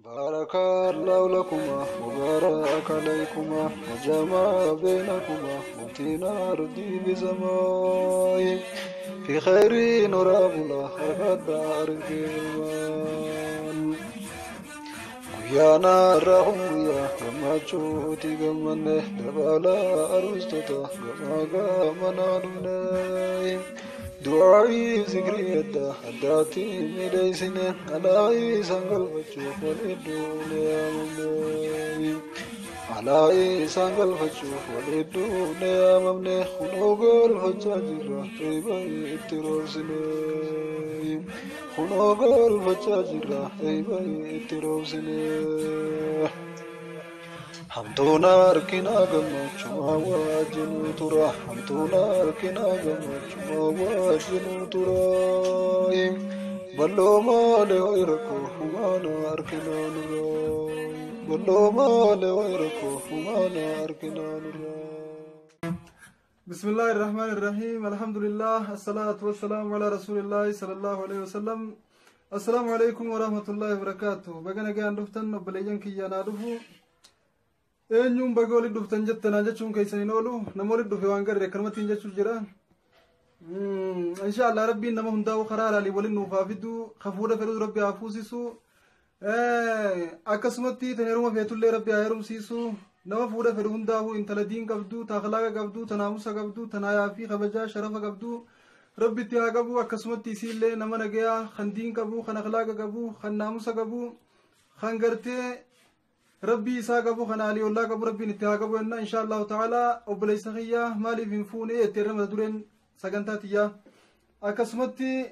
بارك الله لكما وبارك عليكما وجمع بينكما مبتنا ردي بزماي في خير نرابنا حركة دار Guyyaana irraa kun guyyaa gammachuuti gammanne dabalaa aruustota gamaa gamanaa dhufne. Du'aa'ii zikrii adda addaatti miidhaysine alaa'ii isaan galfachuuf wal hedduu yaamamne. Alaa'ii isaan galfachuuf wal hedduu yaamamne kunoo galfachaa jirra eeba itti roobsine. Kunoo galfachaa jirra eeba itti roobsine. Hamtuun harkinaa gammachumaa wajjinuu tura. Hamtuun harkinaa gammachumaa wajjinuu tura. Balloo maalee wayi rakkoo humaana harkinaa nurra. Balloo maalee wayi rakkoo humaana harkinaa nurra. بسم الله الرحمن الرحيم، الحمد لله، الصلاة والسلام على رسول الله صلى الله عليه وسلم. السلام عليكم ورحمة الله وبركاته. Baga nagaan dhuftan obboleeyyan kiyya naa dhufu. Eenyuun baga walitti dhuftan jettanaa jechuun keessan hin oolu. Nama walitti dhufe waan garre akkanumatti hin jechuuf jira. Insha Allah Rabbiin nama hundaa'u karaa halaalii waliin nuuf haa fidu. Hafuudha fedhus Rabbi haa fuusisu. Akkasumatti tan heeruma feetullee Rabbi haa heerumsiisu. Nama fuudha fedhu hundaa'u intala diin qabdu, ta akhlaaqa qabdu, ta naamusa qabdu, ta naayaa fi kabajaa sharafa qabdu Rabbi itti haa qabu. Akkasumatti isiillee nama nagayaa kan diin qabu, kan akhlaaqa qabu, kan naamusa qabu, kan gartee Rabbii isaa qabu, kan alii ollaa qabu Rabbiin itti haa qabu jenna insha Allahu ta'ala. Obboleessa kiyya, maaliif hin fuune jettee irra mata dureen sagantaa tiyyaa. Akkasumatti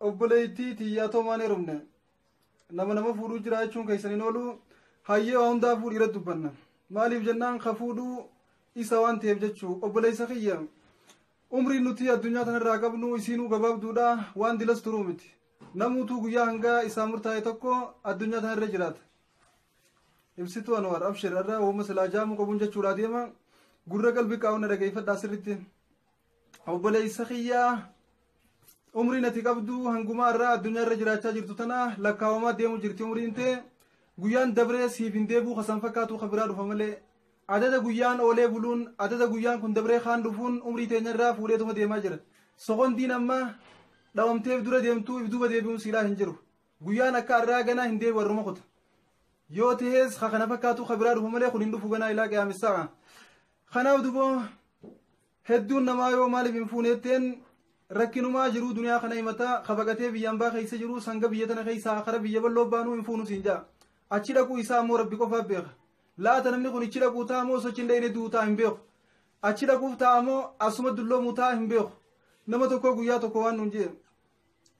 obboleettii tiyyaa toomaan heerumne nama nama fuudhuu jira jechuun keessan hin oolu. Hayyee, waa hundaa fuudhii irratti dubbanna. Maaliif jennaan ka fuudhuu isa waan ta'eef jechuu. Obboleessa kiyya, umriin nuti addunyaa tanarraa qabnu isiinuu gabaabduudha, waan dilas turuu miti. Namuutuu guyyaa hangaa isaa murtaa'e tokko addunyaa tanarra jiraata. Ibsituu Anwar, abshir, irraa uuma silaa jaamuu qabuun jechuudha deema. Gurra qalbii qaawwanna dhageeffadhaa sirritti. Obboleessa kiyyaa, umriin ati qabdu hangumaa irraa addunyaa irra jiraachaa jirtu tana lakkaawamaa deemu jirti. Umriin tee guyyaan dabree siif hin deebi'u, kasan fakkaatu ka biraa dhufa malee. Adada guyyaan oolee buluun, adada guyyaan kun dabree kaan dhufuun umrii teenya irraa fuudheetuma deemaa jira. Soqondiin amma dhawamteef dura deemtuu if duuba deebi'uun siidhaa hin jiru. Guyyaan akka irraa ganaa hin deebi'u, warruma kuta yoo ta'es ka kana fakkaatu ka biraa dhufa malee kun hin dhufu ganaa ilaa qiyaamissaa. Kanaaf duboo hedduun namaa yoo maaliif hin fuunetteen rakkinumaa jiruu duniyaa kana himata. Kabaqatee biyyaan baa keessa jiru sanga biyya tana keessaa kara biyya bal'oo baanuu hin fuunu siin jaa. Achi dhaquu isaa ammoo Rabbi qofaaf beeka. Laata namni kun ichi dhaquu ta'a moo sochi hin dhayne du'uu ta'a hin beeku. Achi dhaquuf ta'a moo asuma dulloomuu ta'a hin beeku. Nama tokko guyyaa tokko waan nuun jee,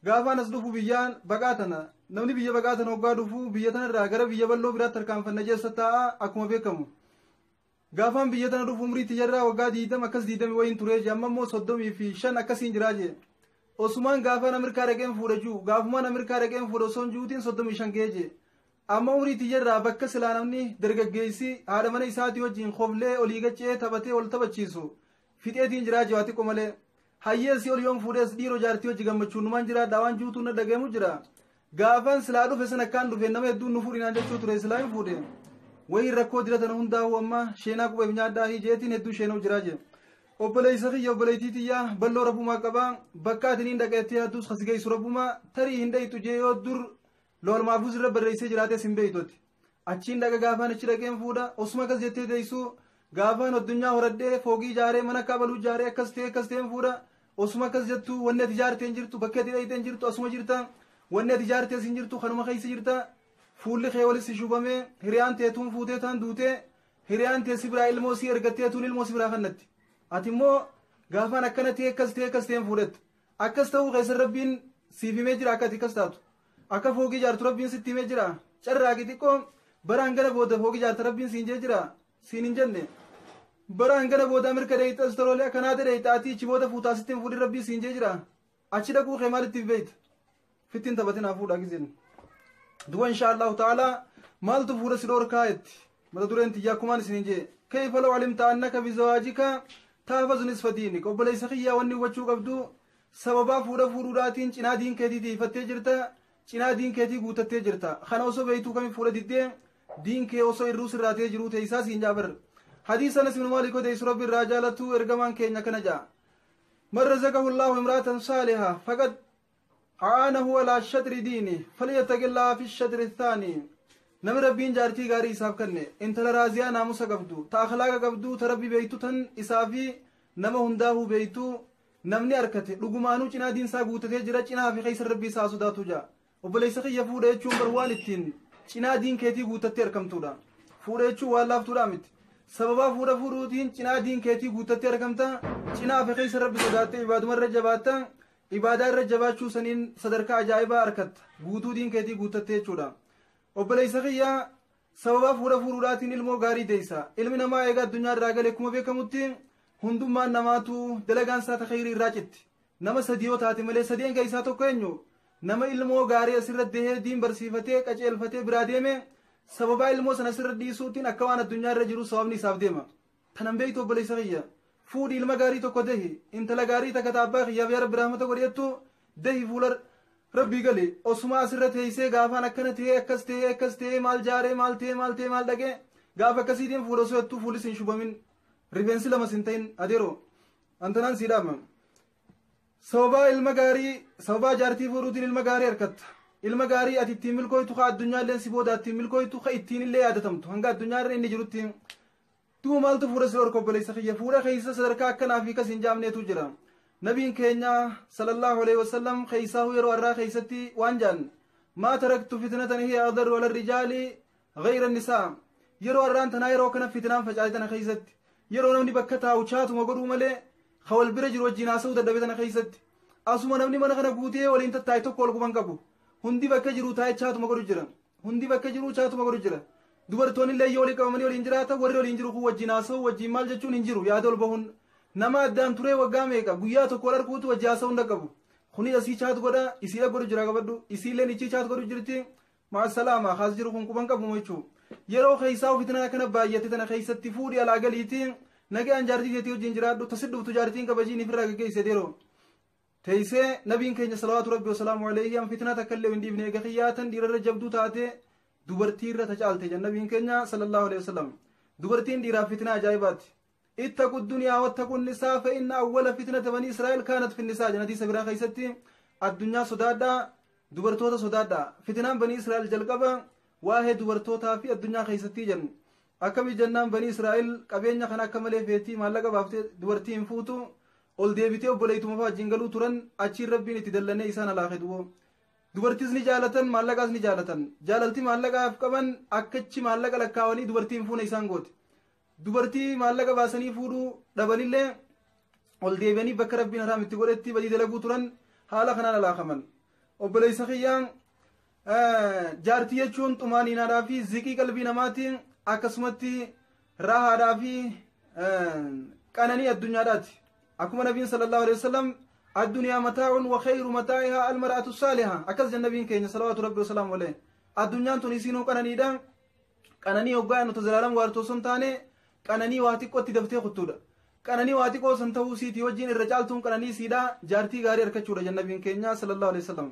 gaafaan as dhufu biyyaan baqaa tana, namni biyya baqaa tana hoggaa dhufu biyya tanarraa gara biyya bal'oo biraatti tarkaanfanna jeessa taa'a. Akkuma beekamu gaafaan biyya tana dhufu umrii tiyyarraa waggaa 20 akkas 20 wayiin turee jee. Amma immoo 35 akkasiin jiraa jee. Osumaan gaafaan Ameerikaa dhaqeen fuudha juu, gaafumaan Ameerikaa dhaqeen fuudha osoon juutiin 35 ga'ee jee. Amma umrii tiyyarraa bakka silaa namni dargaggeessi haadha mana isaatii wajjin koflee olii gachee taphatee wal taphachiisu fixeetiin jiraa jee waa xiqqoo malee. Hayyee, si ol yoon fuudhees dhiiroo jaartii wajji gammachuun numaan jiraadha waan juutuun na dhagahamu jira. Gaafaan silaa dhufe sana akkaan dhufe nama hedduun nu fuudhinaan jechuu ture, silaa hin fuudhe wayiin rakkoo dira tana hundaa'u amma sheenaa qubeef nyaadhaa hijeetiin hedduu sheenuu jiraa jee. Obboleessa kiyya, obboleettii tiyyaa, bal'oo rabbumaa qabaa. Bakka atiniin dhaqeettee haddus kas geessu rabbumaa. Tarii hin dhayitu jee yoo dur lool maafuus irra barreessee jiraates hin beeytotti. Achiin dhaqa, gaafaan achi dhaqeen fuudha osuma akkas jettee teessu, gaafaan addunyaa horadhee foogii ijaaree mana akka abaluu ijaaree akkas ta'e akkas ta'een fuudha osuma akkas jettu, wanni ati ijaartee hin jirtu, bakka ati dhayitee hin jirtu, asuma jirta. Wanni ati ijaartees hin jirtu, kanuma keessa jirta. Fuulli kee walis shubamee hiriyaan teetuun fuutee taan duutee, hiriyaan tee si biraa ilmoo si ergattee tuun ilmoo si biraa kannatti. Ati immoo gaafaan akkana ta'e akkas ta'e akkas ta'een fuudhette. Akkas ta'uu keessa Rabbiin siif himee jira. Akka ati akkas taatu, akka foogii ijaartu Rabbiin sitti himee jira. Carraaqi xiqqoo, baraan gara booda foogii ijaarta Rabbiin siin jee jira siin hin jenne. Baraan gara booda Ameerika dheeyxa, Austraaliyaa, Kanaada dheeyxa, ati achi booda fuutaa sitti hin fuudhin Rabbiin siin jee jira. Achi dhaquu kee maalittiif beeyta? Fittiin taphatin haa fuudhaa gizeen duba insha Allahu ta'ala. Maaltu fuudha si dhoorkaa jetti mata dureen tiyya. Akkumaan isiniin jee, kayfa law alimta annaka bizawaajika tahfazu nisfa diinik. Obboleessa kiyyaa, wanni hubachuu qabdu sababaa fuudha fuudhuudhaatiin cinaa diin keetii tiifattee jirta. Cinaa diin keetii guutattee jirta. Kana osoo beeytuu kami fuula diddee diin kee osoo irruu sirraatee jiruu teeysaa siin jaabar. Hadiisa Anas ibnu Maalik odeessu, Rabbi irraa jaalatu, ergamaan keenya kana ja'a: "Man razaqahu Allaahu imra'atan saaliha faqad a'aanahu alaa shatri diini, falyattaqillaha fi shatri thaani." Namni Rabbiin jaartii gaarii isaaf kenne, intala raaziyaa naamusa qabdu, ta akhlaaqa qabdu, ta Rabbi beeytu, tan isaa fi nama hundaahuu beeytu namni arkate, dhugumaanuu cinaa diinsaa guutatee jira, cinaa fi keessa Rabbii isaa sodaatu jaa. Obboleessa kiyya, fuudha jechuun bar waan ittiin cinaa diin keetii guutattee argamtuudha. Fuudha jechuun waan laaftuudha miti. Sababaa fuudha fuudhuutiin cinaa diin keetii guutattee argamta, cinaa fi keessa Rabbi sodaattee ibaaduma irra jabaatta. Ibaadaa irra jabaachuu saniin sadarkaa ajaa'ibaa argatta, guutuu diin keetii guutattee jechuudha. Obboleessa kiyya, sababaa fuudha fuudhuudhaatiin ilmoo gaarii deessa. Ilmi namaa eega addunyaa irraa gale, akkuma beekamutti hundummaan namaatu dalagaan isaa ta khayrii irraa citti, nama sadii yoo taate malee. Sadeen keessaa tokko eenyu? Nama ilmoo gaarii asirra dahee, diin barsiifatee, qaceelfatee biraa deeme. Sababaa ilmoo sana asirra dhiisuutiin akka waan addunyaa irra jiru sababni isaaf deema. Tanan beeytu, obboleessa kiyya, fuudhi, ilma gaarii tokko dahi. Intala gaarii takka ta abbaa kiyyaaf yaa Rabbi rahmata godheettu dahi, fuula Rabbii gali. Osuma asirra teessee gaafaan akkana ta'ee, akkas ta'ee, akkas ta'ee, maal jaaree, maal ta'ee, maal ta'ee, maal dhaqee, gaafa akkasiitiin fuudha osoo jettuu fuulis hin shubamin, rifeensi lamas hin ta'in. Adeeroo, antanaan sii dhaama. Sababaa ilma gaarii, sababaa jaartii fuudhuutiin ilma gaarii argatta. Ilma gaarii ati ittiin milkooytu, ka addunyaalleen si booda ittiin milkooytu, ka ittiin illee yaadatamtu hanga addunyaa irra inni jirutti. Duuba maaltu fuudha si dhorka, obboleessa kiyya? Fuudha keessa sadarkaa akkanaa fi kas hin jaamneetu jira. Nabiin keenya sallallahu alaihi wasallam keessaahuu yeroo har'aa keessatti waan jaan: "ما تركت فتنة هي أضر على الرجال غير النساء." Yeroo har'aan tanaa, yeroo kana fitnaan facaate tana keessatti, yeroo namni bakka taa'u chaatuma godhuu malee wal bira jiru wajjin haasa'uu dadhabe tana keessatti, asuma namni mana kana guutee waliin tattaa'e tokko wal quban qabu. Hundi bakka jiru taa'e chaatuma godhu jira. Hundi bakka jiru chaatuma godhu jira. Dubartoonni illee yoo walii qabamanii waliin jiraatan, warri waliin jiru kun wajjin haasa'u, wajjin maal jechuun hin jiru. Yaada ol bahuun nama addaan turee waggaa meeqa guyyaa tokko wal arguutu wajji haasa'uu hin dhaqqabu. Kunis asii chat godha, isiidha godhu jira qabadhu, isiilleen ichii chat godhu jirti. Maasalaama kaas jiru kun quban qabu jechuu. Yeroo keessaa fitinaa akkana baay'ate tana keessatti fuudhi, alaa galiitii nagaan jaartii teetii wajjin jiraadhu. Tasi dhuftu jaartiin kabajiin ifirraa gaggeesse yeroo teessee. Nabiin keenya salawaatu Rabbi wasalaamu alayhi an fitnaa takka illee hin dhiifne. Eega kiyyaatan dhiirarra jabduu taate dubartii irra tacaalte jan nabiin keenya sallallahu alayhi wasallam. Dubartiin dhiiraaf fitnaa ajaa'ibaati. "اتقوا الدنيا واتقوا النساء، فإن أول فتنة بني إسرائيل كانت في النساء" jan hadiisa biraa keessatti. Addunyaa sodaadhaa, dubartoota sodaadhaa. Fitnaan banii Israa'el jalqaba waa'ee dubartootaa fi addunyaa keessatti jennu. Akkami jennaan, banii Israa'el qabeenya kana akka malee feetii, maallaqa baaftee dubartii hin fuutu, ol deebitee obboleeytuma fa'aa wajjin galuu turan. Achiin Rabbiin itti dallanee isaan alaaqe. Duwwoo dubartiis ni jaalatan, maallaqaas ni jaalatan. Jaalalti maallaqaaf qaban akkachi maallaqa lakkaawanii dubartii hin fuune isaan goote. Dubartii maallaqa baasanii fuudhuu dhabanillee ol deebi'anii bakka Rabbiin haraam itti godhetti badii dalaguu turan. Haala kanaan alaakaman. Obboleessa kiyyaan, jaartii jechuun xumaaniinaadhaa fi ziqii qalbii namaatiin, akkasumatti raahaadhaa fi qananii addunyaadhaati. Akkuma nabiin sallallahu alaihi wasallam "الدنيا متاع وخير متاعها المرأة الصالحة" akkas jenna nabiin keenya salawaatu Rabbi wasalaamu alayhi. Addunyaan tun isinuu qananiidha. Qananii hoggaa nuti zalaalam waartuu sun taane, qananii waa xiqqootti daftee kuttuudha. Qananii waa xiqqoo san ta'uu siitii wajjin irra caaltuun qananii siidha jaartii gaarii argachuudha jenna nabiin keenya sallallahu alaihi wasallam.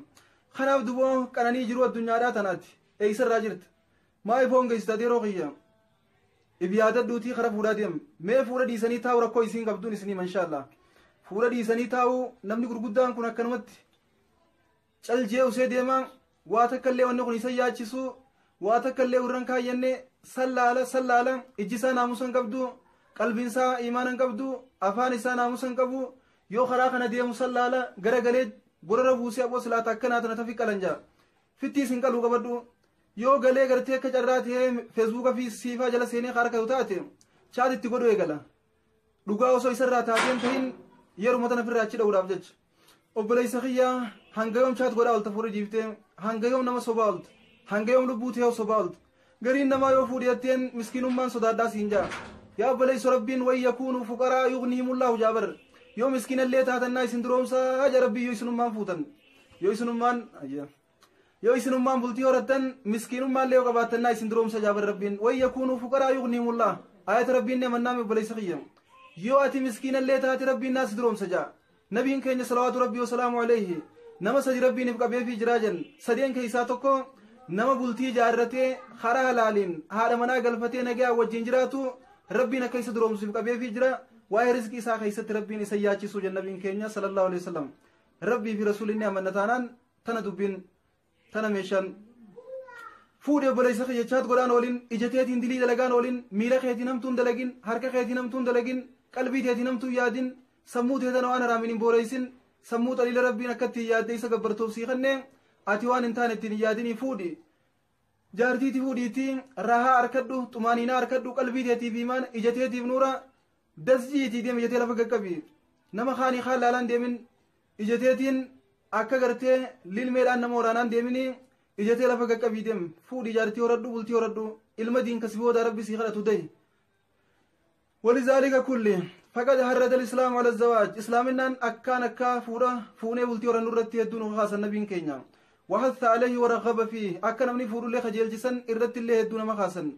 Kanaaf duboo qananii jiru addunyaadhaa tanaati eeysarraa jirta? Maa ifoon geessita? Yeroo kiyya if yaadadhuutii kara fuudhaa deem. Mee fuudha dhiisanii taa'u rakkoo isiin qabduun isinii, inshaallah. Fuudha dhiisanii taa'u namni gurguddaan kun akkanumatti caljee usee deemaa, waa takka illee wanni kun isa yaachisu, waa takka illee irran kaayyanne. Sallaala sallaala, ijji isaa naamusa hin qabdu, qalbiin isaa imaana hin qabdu, afaan isaa naamusa hin qabu. Yoo karaa kana deemu sallaala garagalee gorora buusee, aboo silaata akkanaa tana tafi qalanjaa fittiis hin qaluu qabadhu. Yoo galee gartee akka carraa ta'ee Facebooka fi siifaa jala seenee harkatu taate, chat itti godhu eegala. Dhugaa osoo isarraa taateen tahin yeruma tana ofirraa achi dha'uudhaaf jecha. Obboleessa kiyyaa, hanga yoom chat godhaa olta fuudhee dhiiftee? Hanga yoom nama sobaa olta? Hanga yoom lubbuu ta'ee sobaa olta? Gariin namaa yoo fuudhi miskiinummaan sodaadhaa siin jaa. Yaa obboleessa, Rabbiin "وإن يكونوا فقراء يغنهم الله" jaabar. Yoo miskiinallee taatannaa isin duroomsaa ja Rabbii. Yoo isinummaan fuutan, yoo isinummaan bultii horattan, miskiinummaallee yoo qabaattannaa isin duroomsa jaabar Rabbiin. "وإن يكونوا فقراء يغنهم الله" ayata Rabbiin ne mannaame. Obboleessa kiyya, yoo ati miskiinallee taate Rabbiin naa si duroomsa jaa. Nabiin keenya salawaatu Rabbii wasalaamu alayhi Nama sadi rabbiin if qabeefii jiraa jen. Sadeen keessaa tokko nama bultii jaarratee karaa halaaliin haadha manaa galfatee nagaa wajjin jiraatu rabbiin akka isa duroomsuuf qabeefii jira. Waa'ee rizqii isaa keessatti rabbiin isa yaachisuu jenna nabiin keenya sallallahu alaihi wasallam. Rabbii fi rasuulli amanna taanaan tana dubbiin tana meeshaan fuudhee obboleessa kiyyachaat godhaan oolin, ija teetiin dilii dalagaan oolin, miila keetiin hamtuun dalagin, harka keetiin hamtuun dalagin, qalbii teetiin hamtuun yaadin, sammuu teetan waan haraamin hin booreysin, sammuu xaliila rabbiin akka ittiin yaadde isa gabbartuuf sii kenne ati waan hin taane ittiin hin yaadinii fuudhi. Jaartiiti fuudhiitii rahaa harkadhu, xumaaniinaa harkadhu, qalbii teetiif imaan, ija teetiif nuura, dasjiitii deem ija tee lafa qaqqabi. Nama kaanii kaan laalaan deemin, ija teetiin akka gartee lilmeedhaan nama waraanaan deeminii ija tee lafa qaqqabii deem. Fuudhi jaartii horadhu, bultii horadhu, ilma diin kasi booda rabbi sii kadhatu dahi. ولذلك كله فقد هرد الإسلام على الزواج. إسلامنا أكان أكا فورا فوني بلتي ورا نورتي يدون خاصة النبي كينيا وحث عليه ورغب فيه. أكان من فور الله خجل جسن إردت الله يدون ما خاصا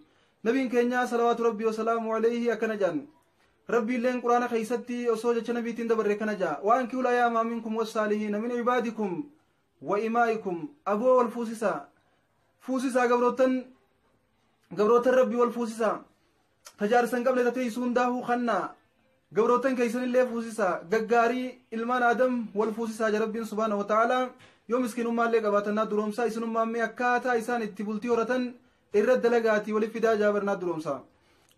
نبي كينيا صلوات ربي وسلامه عليه أكان جان ربي لين قرآن خيستي وصوجة نبي تندبر كنجا وأنكوا لا يا ما منكم والصالحين من عبادكم وإمائكم. أبو والفوسسا فوسسا قبروتن ربي والفوسسا تجارسن قبل تتيسون داهو خنا قبروتن كيسن اللي فوسسا ققاري إلمان آدم والفوسسا جربين سبحانه وتعالى. يوم مسكين أمان اللي قباتنا درومسا إسن أمان ميكاتا إسان اتبولتي ورتن إرد دلقاتي ولفدا جابرنا درومسا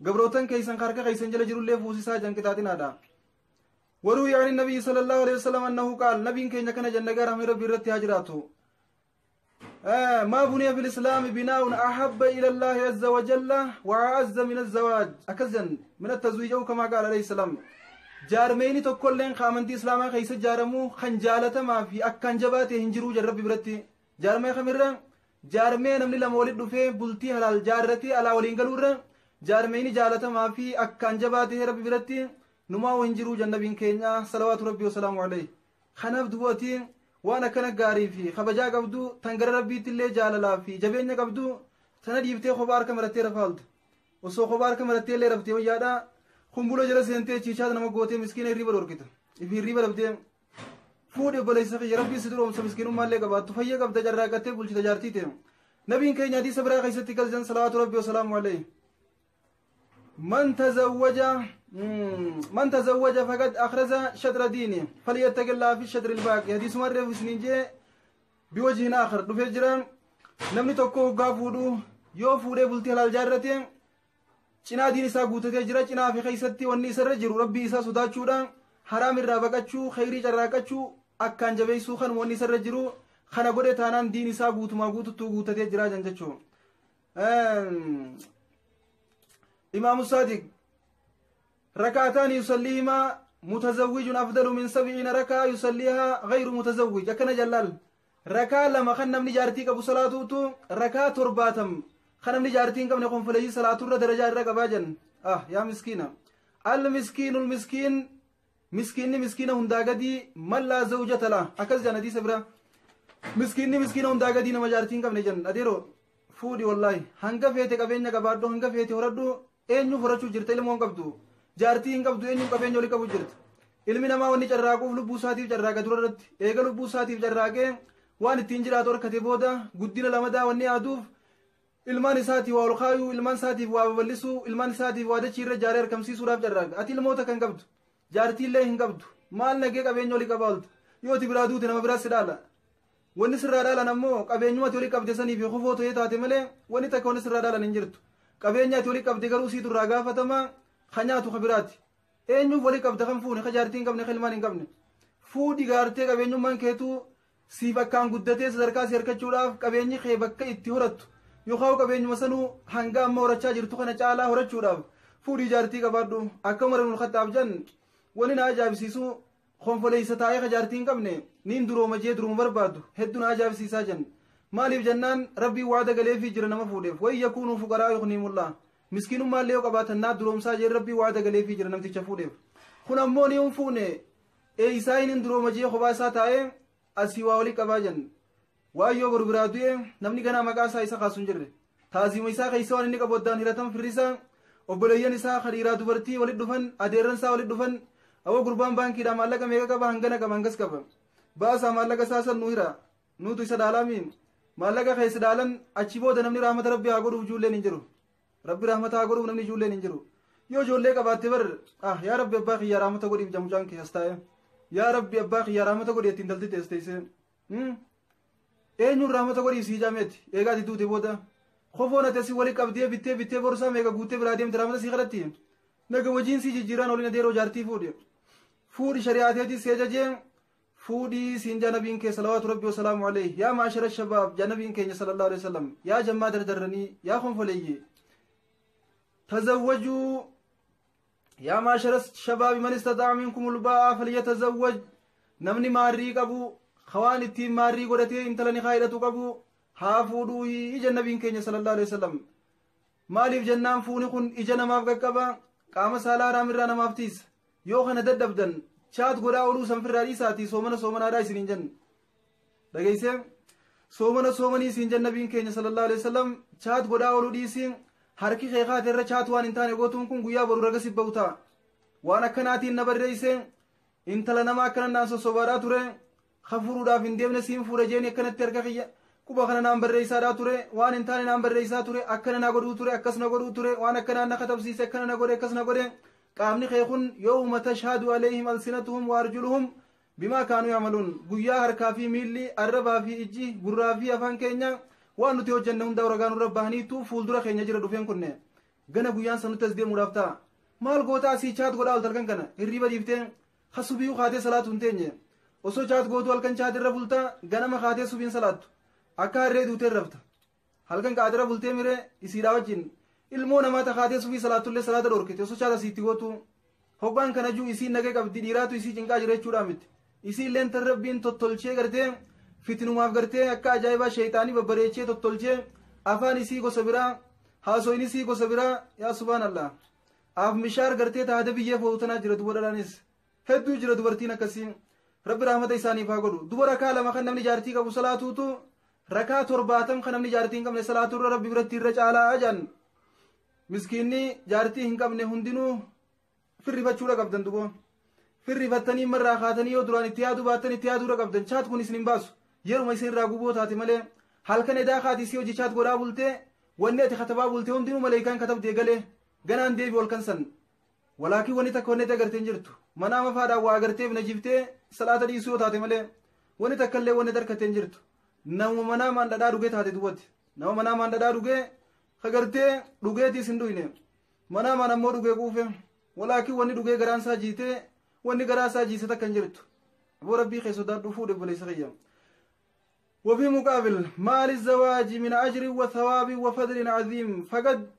قبروتن كيسن خاركا كيسن جل جرو اللي فوسسا جنكتاتين هذا. وروي عن النبي صلى الله عليه وسلم أنه قال نبي كين كان جنة رحمة ربي رت هجراته ما بني في الإسلام بناء أحب إلى الله عز وجل وأعز من الزواج أكزن من التزويج أو كما قال عليه السلام. جارميني تقولين خامنتي إسلاما خيس جارمو خنجالة ما في أكان جباته هنجرو جربي برتي جارمي خمرة جارمي نمني لما ولد فيه بلتي هلال جارتي على ولين قالورة جارميني جالة ما في أكان جباته ربي برتي نما وهنجرو جنبين كينيا صلوات ربي وسلامه عليه. خناف دواتي وانا كان غاري في خبجا قبدو تنقر ربي تلي جالالا في جبين قبدو تنديبتي خبار كمرتي رفالد وسو خبار كمرتي اللي ربتي ويادا خنبولو جل سنتي چيچاد نما غوتي مسكين ريبر وركيت في ريبر ربتي فود بليس في ربي سدروم مسكين ما لي قبات فيا قبد جراقتي بولش تجارتي تي نبي كينيا دي صبرا خيستي كلجن صلوات ربي وسلامه عليه. من تزوج فقد أخرج شطر دينه فليتق الله في الشطر الباقي. حديث مرة في سنين بوجه آخر دفجران نمني توكو غافودو يو فودي بلتي حلال جارتي چنا دين isaa guutatee jira. Cinaa fi keessatti wanni isarra jiru rabbii isaa sodaachuudhaan haraam irraa baqachuu khayrii carraaqachuu akkaan jabeessuu kan wanni isarra jiru kana godhe taanaan diin isaa guutumaa guututtuu guutatee jira jan jechuu. إمام الصادق ركعتان يصليهما متزوج أفضل من 70 ركعة يصليها غير متزوج. أكن جلال ركعة لما خنم نجارتي أبو صلاة ركعة ترباتم خنم نجارتين كم نقوم فلي صلاة درجة ركعة جن. يا مسكينة المسكين المسكين مسكين مسكينة هنداغدي من لا زوجة له أكز جن دي سبرة مسكين مسكينة هنداغدي نمجارتين كم نجن أديرو فودي والله هنگا فيتي قبينيا قبادو هنگا فيتي هردو eenyu horachuu jirta ilmoo hin qabdu jaartii hin qabdu eenyu qabeenya olii qabu jirta. Ilmi namaa wanni carraaquuf lubbuu isaatiif carraaqa dura irratti eega lubbuu isaatiif carraaqee waan ittiin jiraatu harkate booda guddina lamadaa wanni yaaduuf ilmaan isaatiif waa ol kaayuu ilmaan isaatiif waa babal'isuu ilmaan isaatiif waa dachii irra jaaree harkamsiisuudhaaf carraaqa. Ati ilmoota kan qabdu jaartiillee hin qabdu maal nagee qabeenya olii qaba oolta yoo ati biraa duute nama biraas si dhaala. Wanni sirraa dhaalan ammoo qabeenyumatti olii qabde sanii fi kofoo ta'ee taate malee wanni takka wanni sirraa dhaalan hin jirtu. Qabeenya ati olii qabde garuu siitu irraa gaafatama ka nyaatu ka biraati. Eenyuuf olii qabda kan fuune ka jaartii hin qabne ka ilmaan hin qabne. Fuudhi gaartee qabeenyummaan keetuu siif akkaan guddatee sadarkaa si harkachuudhaaf qabeenyi kee bakka itti horattu yookaan qabeenyuma sanuu hanga amma horachaa jirtu kana caalaa horachuudhaaf fuudhii jaartii qabaadhu. Akka Umar ibn Khattaab jan wani na ajaa'ibsiisu konfoleessa taa'ee ka jaartii hin qabne niin durooma jee duruma barbaadu hedduu na ajaa'ibsiisaa jan. Maaliif jennaan rabbii waada galeefii jira nama fuudheef wayi yakuunuu fuqaraa yughnihimullaah miskiinummaa illee yoo qabaatan naa duroomsaa jee rabbii waada galeefii jira namticha fuudheef. Kun ammoo ni hin fuune eeysaa inni durooma jee kophaa isaa taa'ee asii waa olii qabaa jan. Waayyoo boru biraa du'e namni ganaa maqaa isaa isa kaasu hin jirre. Taazima isaa keessa waan inni qabu addaan hiratan firri isaa obboleeyyan isaa hariiraa dubartii walit dhufan adeerran isaa walit dhufan awwa gurbaan baankiidhaa maallaqa meeqa qaba hangana qaba hangas qaba. Baasaa maallaqa isaa san nu hira, nuutu isa dhaalaami. Maallaqa keessa dhaalan achi booda namni rahmata Rabbi haa godhuuf ijoolleen hin jiru. Rabbi rahmata haa godhuuf namni ijoolleen hin jiru. Yoo ijoollee qabaatte bar, ah yaa Rabbi abbaa kiyyaa rahmata godhiif jamucaan kee as taa'e. Yaa Rabbi abbaa kiyyaa rahmata godhi ittiin dalti teesse. Eenyuun rahmata godhiif sii jaameeti eegaa ati duute booda. Kofoon ati asii wali qabdee bittee bittee borsaa meeqa guuttee biraa deemte rahmata sii kadhatti. Naga wajiin sii jijjiiraan oliin adeeroo jaartii fuudhi. Fuudhi shari'aateetii si ajajee fuudhii siin jaa nabiin kee salawaatu Rabbi wasalaamu alayhi. Yaa maashara shabaab jaa nabiin keenya sallallahu alayhi wasallam. Yaa jammaa dardarranii, yaa konfoleeyyii. Tazawwajuu yaa maashara shabaabi man istataa'a minkumul baa'a falyatazawwaj. Namni maarrii qabu hawaan ittiin maarrii godhatee intala ni kaayidhatu qabu haa fuudhuu ija nabiin keenya sallallahu alayhi wasallam. Maaliif jennaan fuuni kun ija namaaf qaqqaba, qaama saalaa haraam irraa namaaf tiisa. Yoo kana dadhabdan chaat godhaa ooluu sanfirraa dhiisaatii soomana soomanaadhaa isiniin jenna. Dhageessee soomana soomanii isiin jenna nabiin keenya sallallahu alayhi wasallam. Chaat godhaa ooluu dhiisii harki kee kaate irra chaat waan hin taane gootuun kun guyyaa boru raga si bahu ta'a. Waan akkanaatiin na barreesse, intala nama akkana naan sossobaadhaa ture, hafuuruudhaaf hin deemne siin fuudha jeeni akkanatti harka kiyya quba kana naan barreessaadhaa ture, waan hin taane naan barreessaa ture, akkana na godhuu ture, akkas na godhuu ture, waan akkanaan na katabsiise, akkana na godhe, akkas na godhe. Qaamni kee kun yawma tashhadu alayhim alsinatuhum wa arjuluhum bimaa kaanuu ya'maluun. Guyyaa harkaa fi miilli, arrabaa fi ijji, gurraa fi afaan keenya waan nuti hojjenne hunda ragaa nurra bahaniitu fuuldura keenya jira. Dhufeen kunne gana guyyaan san nutti as deemuudhaaf ta'a. Maal goota asii chaat godhaa olta halkan kana hirriba dhiiftee hasubiyyuu kaatee salaatu hin teenye. Osoo chaat gootu halkan chaat irra bulta, ganama kaatee subiin salaattu akka harree duutee rafta. Halkan qaatira bultee miree isiidhaa wajjin ilmoo namaa takaatee subii salaattullee salaata dhorkite osoo chaat asiitti gootu. Hoggaan kana juu isiin nagee qabdi, dhiiraatu isii cinqaa jira jechuudha miti. Isii illeen tan Rabbiin tottolchee gartee fitinumaaf gartee akka ajaa'ibaa sheeyxaanii babbareechee tottolchee, afaan isii gosa biraa, haasoyin isii gosa biraa. Yaa subhaanallah, af mishaar gartee taate biyyee footu jira. Duba dhalaanis hedduu jira dubartiin akkasii. Rabbi rahmata isaaniif haa godhu. Duba rakaa 2 kan namni jaartii qabu salaatuutu rakaa 70 kan namni jaartii hin qabne salaaturra Rabbi biratti irra caalaa jedhan. Miskiinni jaartii hin qabne hundinuu firrifachuudha qabdan. Duboo firrifattanii marraa kaatanii yoo duraan itti yaaduu baattan itti yaaduudha qabdan. Chaat kun isin hin baasu, yeruma isin irraa guboo taate malee. Halkan edaa kaati isii hojii chaat godhaa bultee, wanni ati katabaa bulte hundinuu maleekaan katabdee galee ganaan deebi halkan san. Walaakin wanni takka wanni ati agartee hin jirtu. Mana amafaadhaan waa agarteef najiftee salaata dhiisuu yoo taate malee wanni takka illee wanni ati harkattee hin jirtu. Nama manaa maan dhadhaa dhugee taate dubbatti, nama manaa maan dhadhaa dhugee kagartee dhugeetiis hin dhuyne, manaa maan ammoo dhugee quufe. Walaakin wanni dhugee garaan isaa jiitee, wanni garaa isaa jiise takka hin jirtu. Aboo Rabbii kee sodaadhu, fuudhe obboleessa kiyya. وفي مقابل ما للزواج من أجر وثواب وفضل عظيم، فقد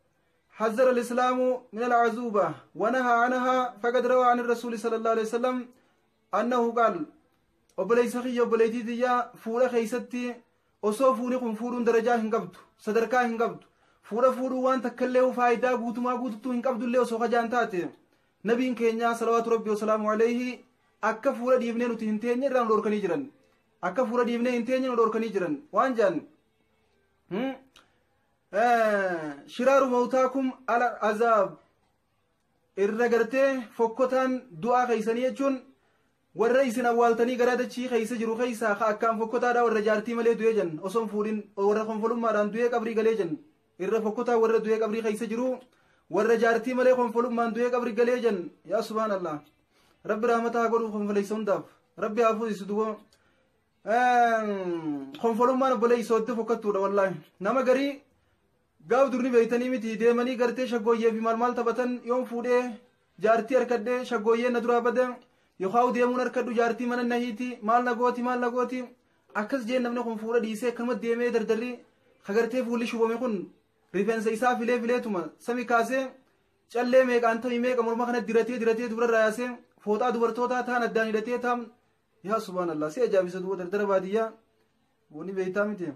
حذر الإسلام من العزوبة ونهى عنها. فقد روى عن الرسول صلى الله عليه وسلم أنه قال: obboleessa kiyya, obboleettii tiyya, fuudha keeysatti osoo fuuni kun fuudhuun darajaa hin qabdu, sadarkaa hin qabdu, fuudha fuudhuu waan takkallee faayidaa guutumaa guututtuu hin qabdullee osoo kajaan taate, nabiin keenya salawaatu Rabbi wasalaamu alayhi akka fuudha dhiifnee nuti hin teenye irraa nu dhorkanii jiran. Akka fuudha dhiifnee hin teenye nu dhorkanii jiran. Waan jedhan: shiraaru mawtaakum ala azaab, irra gartee fokkotaan du'aa keeysanii jechuun warra isin awwaaltanii gara dachii keeysa jiru keeysaa ka akkaan fokkotaadha warra jaartii malee du'ee jan, osoo hin fuudhin warra konfolummaadhaan du'ee qabrii galee jan. Irra fokkotaa warra du'ee qabrii keeysa jiru warra jaartii malee konfolummaan du'ee qabrii galee jan. Yaa subhaanallah, Rabbi rahmata haa godhu konfoleeysa hundaaf, Rabbi haa fuusisu. Dubo konfolummaan obboleeysa hodde fokkattuudha wallaahi. Nama garii gaaf durni beeytanii miti deemanii gartee shaggooyyee fi maal maal taphatan, yoon fuudhee jaartii harkadhee shaggooyyee na duraa bade, yookaan deemuun harkadhu jaartii mana nahiiti, maal na gooti, maal na gooti, akkas jeen. Namni kun fuudha dhiisee akkanuma deemee dardarri kagartee fuulli shubame kun rifeensa isaa filee fileetuma sami kaasee callee meeqaan tamii meeqa morma kana diratee diratee dubararraa yaasee fooxaa dubartootaa taan addaan hidhatee taam. Yaa subhaanallah, si ajaa'ibsiisa. Duba dardara baadiyyaa wani beeytaa miti,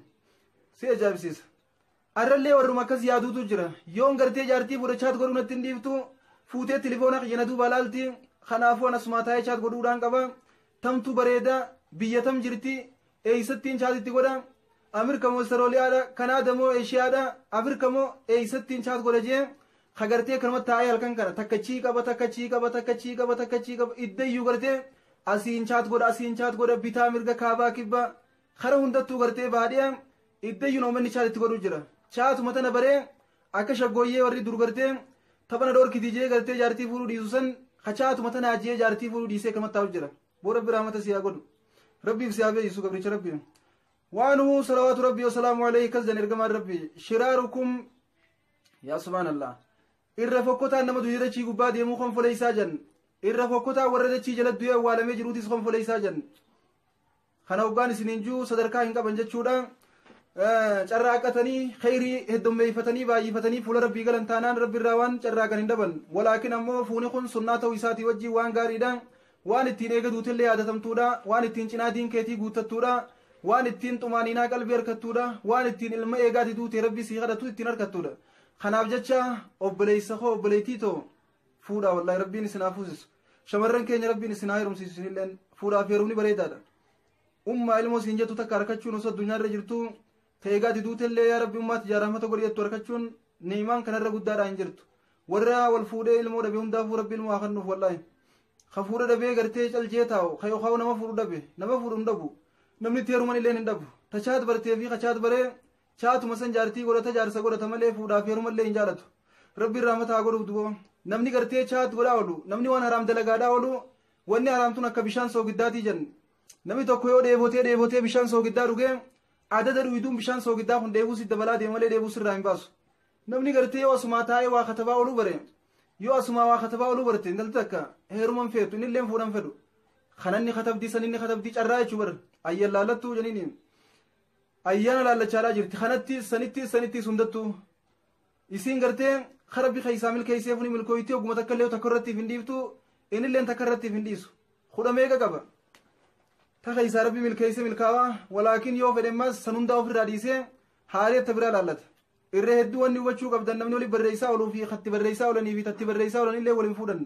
si ajaa'ibsiisa. Arrallee warruma akkas yaaduutu jira. Yoon gartee jaartii fuudha chaat godhuu natti hin dhiiftu, fuutee tilifoona kiyya na duuba laalti, kanaafuu anasumaa taa'ee chaat godhuudhaan qaba. Tamtu bareeda, biyya tam jirti, eeysattiin chaatitti godha, Ameerika moo Austraaliyaadha, Kanaada moo Eeshiyaadha, Afrika moo eeysattiin chaat godha jee kagartee kanuma taa'ee halkan kana takkachii qaba, takkachii qaba, takkachii qaba, takkachii qaba, iddayyuu gartee Asiin chat godha, asiin chat godha, bitaa mirga kaabaa kibbaa kara hundattuu gartee baadhiyaa iddayyuu namoonni chat itti godhuu jira. Chaatuma tana baree akka shaggooyyee warri dur gartee taphana dhoorkitii jee gartee jaartii fuudhuu dhiisu san kachaatuma tana ajjee jaartii fuudhuu dhiisee kanatti taa'u jira. Boo Rabbi rahmata si haa godhu. Rabbiif si haa beeksisu gabricha Rabbi. Waanuu salawaatu Rabbi wasalaamu alayhi kas jan ergamaan Rabbi shiraarukum yaa subhaanallah. Irra fokkotaan nama du'ee dachii gubbaa deemuu konfoleessaa jan. Irra fokkotaa warra dachii jala du'ee awwaalamee jiruutis konfoleessaa jan. Kana hoggaan isiniin jiru sadarkaa hin qaban jechuudha. Carraaqatanii khayrii heddummeeffatanii baay'ifatanii fuula Rabbii galan taanaan Rabbi irraa waan carraaqan hin dhaban. Walaakin ammoo fuuni kun sunnaa ta'uu isaatii wajjin waan gaariidha. Waan ittiin eega duutillee yaadatamtuudha. Waan ittiin cinaa diin keetii guuttattuudha. Waan ittiin xumaaninaa qalbii harkattuudha. Waan ittiin ilma eegaati duute Rabbi sii kadhatu ittiin harkattuudha. Kanaaf jecha obboleessa koo obboleettii too fuudhaa wallaahi Rabbiin isin haa fuusisu. Shamarran keenya Rabbiin isin haa heerumsiisu isinilleen fuudhaaf heerumni bareedaadha. Ummaa ilmoo siin jettu takka harkachuun osoo addunyaarra jirtu ta'eegaati duutellee yaa Rabbi ummaatti jaarramata godhi jettu harkachuun ni'imaan kanarra guddaadhaa hin jirtu. Warra wal fuudhee ilmoo dhabe hundaafuu Rabbi ilmoo haa kennuuf wallaahi. Ka fuudha dhabee gartee caljee taa'u ka yookaan nama fuudhu dhabe nama fuudhu hin dhabu. Namni itti heeruman illee hin dhabu. Ta chaat bartee fi ka chaat baree chaatuma san jaartii godhata jaarsa godhata malee fuudhaaf heerumallee hin jaalatu. Rabbi rahmata haa godhuuf duboo. Namni gartee chaat godhaa oolu namni waan haraam dalagaadhaa oolu wanni haraamtuun akka bishaan soogiddaatii jenna. Namni tokko yoo dheebotee dheebotee bishaan soogiddaa dhugee adada dhuyiduun bishaan soogiddaa kun dheebuu si dabalaa deema malee dheebuu sirraa hin baasu. Namni gartee yoo asumaa taa'ee waa katabaa ooluu bare yoo asumaa waa katabaa ooluu barte intalti takka heeruman feetu inni illee fuudhan fedhu. Kananni katabdii saninni katabdii carraa jechuu bara ayyan laallattuu jeniini. Ayyaana laallachaadhaa jirti kanatti sanitti sanitti hundattuu. Isiin gartee kara bifa isaa milkeessee funi milkooyitii oguma takka illee takka irratti hin dhiiftu inni illee takka irratti hin dhiisu. Kudha meeqa qaba? Taka isaa Rabbi milkeessee milkaawaa walaakin yoo fedhe ammas san hundaa ofirraa dhiisee haarii atta biraa laallata. Irra hedduu wanni hubachuu qabdan namni wali barreessaa ooluu fi katti barreessaa oolanii fi tatti barreessaa oolanillee waliin fuudhan.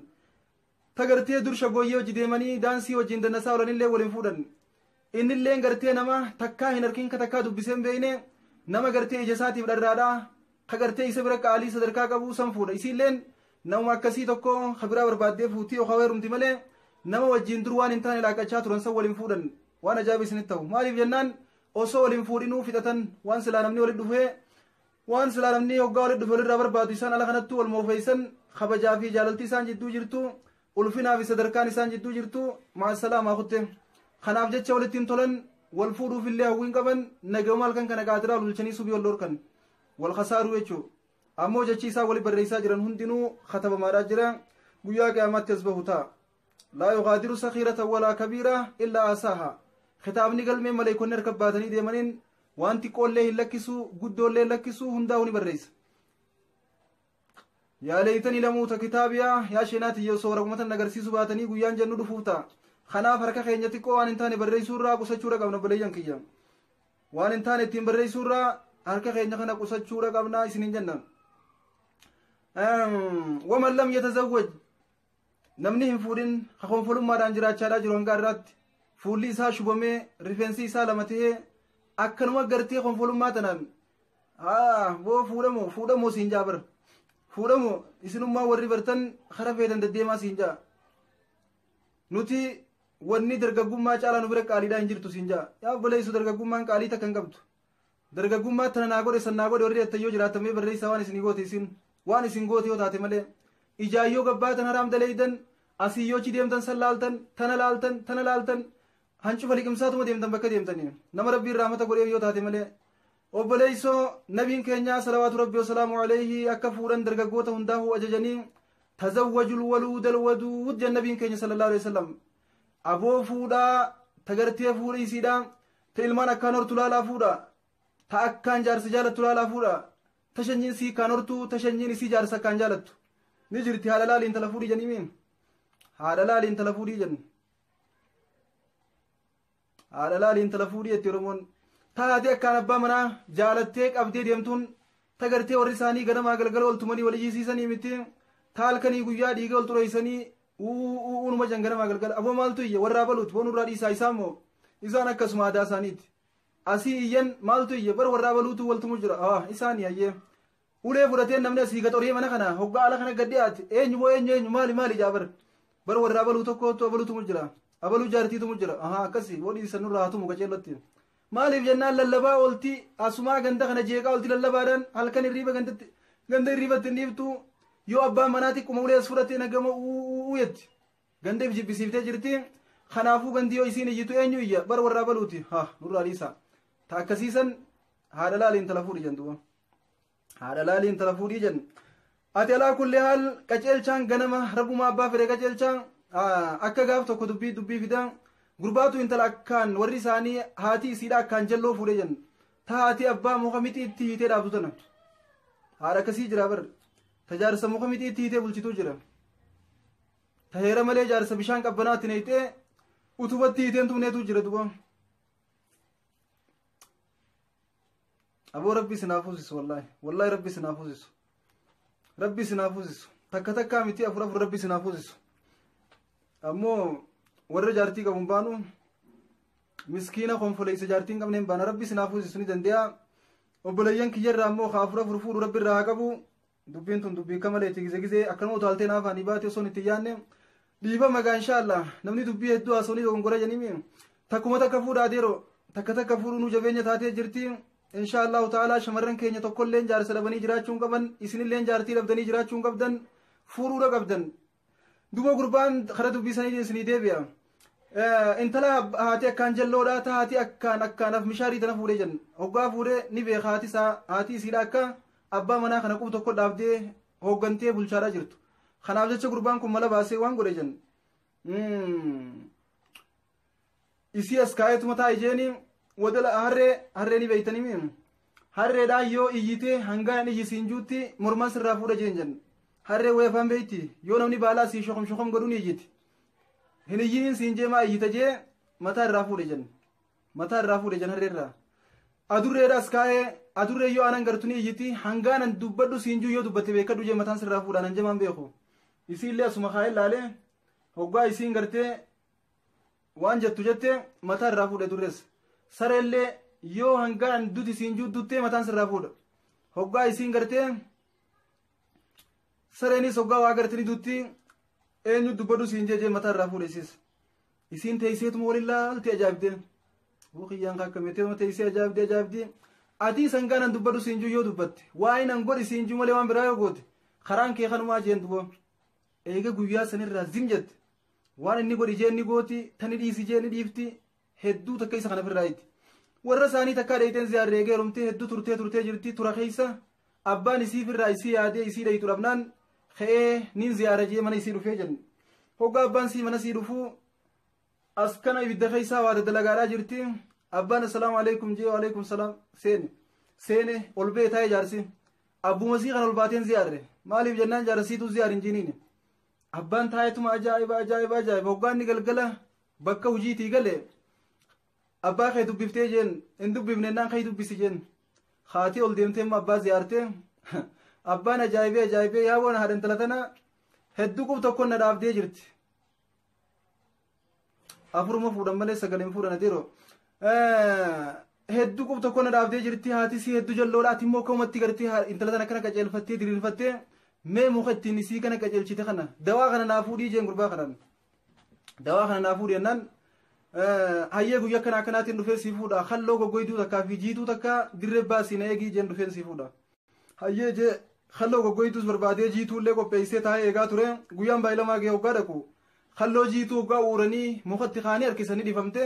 Ta gartee dur shaggooyyee hojii deemanii daansii wajjin dannasaa oolanillee waliin fuudhan. Innillee gartee nama takkaa hin harkin ka takkaa dubbisee hin beekne nama gartee ija isaatiif dharraadhaa ka gartee isa bira qaalii sadarkaa qabu san fuudha. Isiilleen nama akkasii tokko ka biraa barbaaddee fuutii yookaan heerumti malee nama wajjin dur waan hin taane laaqachaa turan san waliin fuudhan waan ajaa'iba isinitti ta'u. Maaliif jennaan osoo waliin fuudhinuu fixatan waan silaa namni walitti dhufee waan silaa namni hoggaa walitti dhufe walirraa barbaadu isaan ala kanattuu wal moofeessan kabajaa fi jaalalti isaan jidduu jirtu ulfinaa fi sadarkaan isaan jidduu jirtu maasalaamaa kutte. Kanaaf jecha walitti hin tolan wal fuudhuuf illee hawwiin qaban nagama halkan kana qaatiraa bulchanii subii wal dhorkan wal kasaaruu jechuudha. Ammoo jechi isaa wali barreessaa jiran hundinuu katabamaadhaa jira guyyaa qiyaamaatti as bahu ta'a. Laa yuqaadiru sakiiratan walaa kabiira illaa asaaha. Kitaabni galmee maleekonni harka baatanii deemaniin waan xiqqoollee hin lakkisu guddoollee hin lakkisu hundaa'uu ni barreessa. Yaa leeytanii lamuuta kitaabiyaa yaa sheenaati osoo waraqumatan agarsiisu baatanii guyyaan jennu dhufuuf ta'a. Kanaaf harka keenya xiqqoo waan hin taane barreessuurraa qusachuudha qabna obboleeyyan kiyya. Waan hin taane ittiin barreessuurraa harka keenya kana qusachuudha qabna isiniin jenna. Waman lam yatazawwaj namni hin fuudhin konfolummaadhaan jiraachaadhaa jiru hanga irraatti fuulli isaa shubamee rifeensi isaa lama ta'ee akkanuma gartee konfolummaa tanaan haa boo fuudhamoo fuudhamoo siin jaa bara fuudhamoo isinummaa warri bartan kara feetan deddeemaa siin jaa nuti wanni dargaggummaa caalaa nu bira qaaliidhaa hin jirtu siin jaa yaa obboleessu dargaggummaan qaalii takka hin qabdu dargaggummaa tana naa godhe san naa godhe warri attayyoo jiraatamee barreessaa waan isinii goote isin waan isin goote yoo taate malee ijaayyoo gabbaatan haraam daleeydan asii yoo chi deemtan san laaltan tana laaltan tana laaltan hancufa liqimsaatuma deemtan bakka deemtanii nama Rabbiin rahmata godheef yoo taate malee. Obboleessoo nabiin keenya salawaatu Rabbi wasalaamu alayhi akka fuudhan dargaggoota hundaafuu ajajanii tazawwajul waluudal waduud jen nabiin keenya sallallahu alayhi wasallam. Aboo fuudhaa tagartee fuudha isiidha ta ilmaan akkaan hortu laalaa fuudha ta akkaan jaarsa jaalattu laalaa fuudha ta shanyiin sii kaan hortu ta shanyiin isii jaarsa akkaan jaalattu ni jirti haadha laali intala fuudhii jennimiin haadha laali intala fuudhii jennu haadha laali intala fuudhii jetti Oromoon taatee akkaan abbaa manaa jaalattee qabdee deemtuun tagartee warri isaanii ganamaa galgala ol tumanii wal iyyisiisanii miti ta halkanii guyyaa dhiiga ol xureessanii uunuma jan ganamaa galgala aboo maaltu iyya warraa baluuti boon irraa dhiisaa isaan moo isaan akkasuma aadaa isaaniiti asii iyyan maaltu iyya bar warraa baluutu waltumu jira haa isaanii hayyee ulee fudhateen namni asii gaxorii mana kana hoggaa ala kana gad dhiyaate eenyu boo eenyu eenyu maali maali jaa bar bar warraa baluu tokkotu abaluutu jira Abaluu jaartii tumu jira. Ahaa akkasi wadii san nurraa haa tumu qaceellotti. Maaliif jennaan lallabaa oolti asumaa ganda kana jeeqaa oolti lallabaadhaan halkan hirriiba gandatti ganda hirriibatti hin dhiiftu yoo abbaan manaa xiqquma ulee as fudhate nagama uu jetti. Ganda if jibbisiiftee jirti. Kanaafuu gandi yoo isiin iyyitu eenyu iyya bar warraa baluuti. Haa nurraa dhiisa. Ta akkasiisan haadha laaliin intala fuudhi jennu duuba. Haadha laaliin intala fuudhii jennu. Ati alaa kulli haal qaceelchaan ganama rabbuma abbaa fedhe qaceelchaan akka gaaf tokko dubbii dubbii fidaa gurbaatu intala akkaan warri isaanii haati isiidha akkaan jalloo fuudhee jennu. Ta haati abbaa muka mixii itti hiitee dhaabdu tana. Haadha akkasii jira bar. Ta jaarsa muka mixii itti hiitee bulchituu jira. Ta heera malee jaarsa bishaan qabbanaatti neeyxee utubatti hiiteen tumneetu jira duba. Aboo rabbi isin haa fuusisu wallaahi. Wallaahi rabbi isin haa fuusisu. Rabbi isin haa fuusisu. Takka takkaa miti afur afur rabbi isin haa fuusisu. Ammoo warra jaartii qabu hin baanu miskiina konfoleessa jaartii hin qabne hin baana rabbi isin haa fuusisu ni danda'a. Obboleeyyan kiyyarraa ammoo haa afur afur fuudhu rabbi irraa haa qabu. Dubbiin tun dubbii akka malee gize gize akkanuma utaaltee naaf ani baate osoo itti yaanne dhiiba magaa inshaallah namni dubbii hedduu haasawanii dogongora jedhanii takkuma takka fuudhaa adeeroo takka takka fuudhuu nu jabeenya taatee jirti. Inshaallahu ta'ala shamarran keenya tokkolleen jaarsa dhabanii jiraachuu hin qaban isinilleen jaartii dhabdanii jiraachuu hin qabdan fuudhuudha qabdan. Duba gurbaan kara dubbii sanii isinii deebi'a. Intala haati akkaan jalloodha ta haati akkaan akkaan af mishaarii tana fuudhee jenna. Hoggaa fuudhee ni beeka haati isaa haati isiidha akka abbaa manaa kana qubu tokko dhaabdee hooggantee bulchaadhaa jirtu. Kanaaf jecha gurbaan kun mala baasee waan godhe jenna. Isii as kaa'eetuma taa'e jeeni wadala harree harree ni beeytanii mi harreedhaan yoo iyyitee hangaan iyyi siin juutti mormaan sirraa fuudha jeen jenna. Harree wayii afaan beeyti yoo namni baalaa sii shokom shokom godhu ni iyyiti. Hin iyyiniin siin jee maa iyyita jee mataa irraa fuudhe jenna. Mataa irraa fuudhe jenna harree irraa. Adurreedhaas kaa'ee adurree yoo aanan gartu ni iyyiti hangaanan dubbadhu siin juu yoo dubbatte beekadhu jee mataan sirraa fuudha anan jemaan beeku. Isiillee asuma kaa'ee laalee hoggaa isiin gartee waan jettu jette mataa irraa fuudhe durrees. Sareellee yoo hangaan duti siin juu duttee mataan sirraa fuudha. Hoggaa isiin gartee sareenis hoggaa waa gartee ni dutti eenyu dubbadhu siin jee jee mataa irraa fuudhe isiis. Isiin teesseetuma waliin laaltee ajaa'ibdee. Kiyyaan kakkameetee teessee ajaa'ibdee ajaa'ibdee. Ati sangaanan dubbadhu siin juu yoo dubbatte waa'ee nan godhi siin juu malee waan biraa yoo goote karaan kee kanumaa jeen duba. Eega guyyaa sanirraa zim jette. Waan inni godhi jee inni gooti tani dhiisi jee inni dhiifti hedduu takka isa kana ofirraa itti. Warra isaanii takkaa dheeyteen ziyaarree eegee heerumtee hedduu turtee turtee jirti tura keessa abbaan isii firraa isii yaadee isii dheeytu dhabnaan ka'ee nin ziyaara jee mana isii dhufee jenne. Hoggaa abbaan sii mana sii dhufuu as kana ibidda keessaa waa daddalagaadhaa jirti. Abbaan assalaamu alaikum jee waalaikum salaam seene. Seene ol bee taa'ee jaarsi. Abbuma sii kana ol baateen ziyaarre. Maaliif jennaan jaarsiitu ziyaar hin jiniini. Abbaan taa'eetuma ajaa'iba ajaa'iba ajaa'iba hoggaa inni galgala bakka hojiitii gale abbaa kee dubbiftee jeen hin dubbifne naan kee dubbisi jeen haatii ol deemtee immoo abbaa ziyaartee abbaan ajaa'ibee ajaa'ibee yaa waan haadha intala tana hedduu qub tokkoon na dhaabdee jirti. Afuruma fuudhan malee sagaleen fuudhan adeeroo. Hedduu qub tokkoon na dhaabdee jirti haati sii hedduu jalloodha ati immoo akkamatti gartee intala tana kana qaceelfattee diriirfattee mee muka ittiin isii kana qaceelchite kana dawaa kana naa fuudhii jeen gurbaa kanaan. Dawaa kana naa fuudhi jennaan hayyee guyyaa kana akkanaatiin dhufee sii fuudha halloo goggoyduu takkaa fi jiituu takka dirree baasii na eegii jeen dhufeen sii fuudha. Hayyee jee halloo goggoyduus barbaadee jiituullee qopheessee taa'ee eegaa ture guyyaan baay'ilamaa gahee hoggaa dhaqu halloo jiituu hoggaa uuranii mukatti kaanii harkisanii dhifamte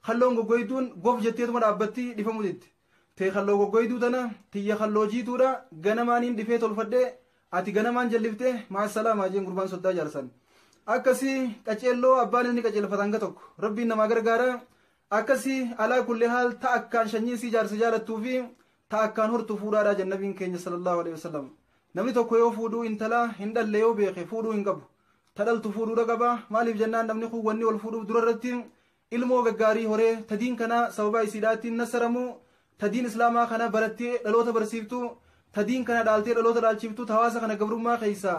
halloon goggoyduun gof jetteetuma dhaabbatti dhifamu jetti. Tee halloo goggoyduu tana tiyya halloo jiituudha ganamaaniin dhifee tolfadhee ati ganamaan jalliftee maasalaamaa jeen gurbaan soddaa jaarsan. Akkasii qaceelloo abbaan inni qaceelfatan hanga tokko rabbiin namaa gargaara. Akkasii alaa kulli haal ta akkaan sanyii sii jaarsa jaalattuu fi ta akkaan hortu fuudhaadhaa jennabiin keenya sallallahu alaihi wasallam. Namni tokko yoo fuudhuu intala hin dhalle yoo beeke fuudhuu hin qabu. Ta dhaltu fuudhuudha qaba. Maaliif jennaan namni kun wanni wal fuudhuuf dura irratti ilmoo gaggaarii horee tadiin kana sababa isiidhaatiin nasaramu tadiin islaamaa kana barattee dhaloota barsiiftu tadiin kana dhaaltee dhaloota dhaalchiftu hawaasa kana gabrummaa keessaa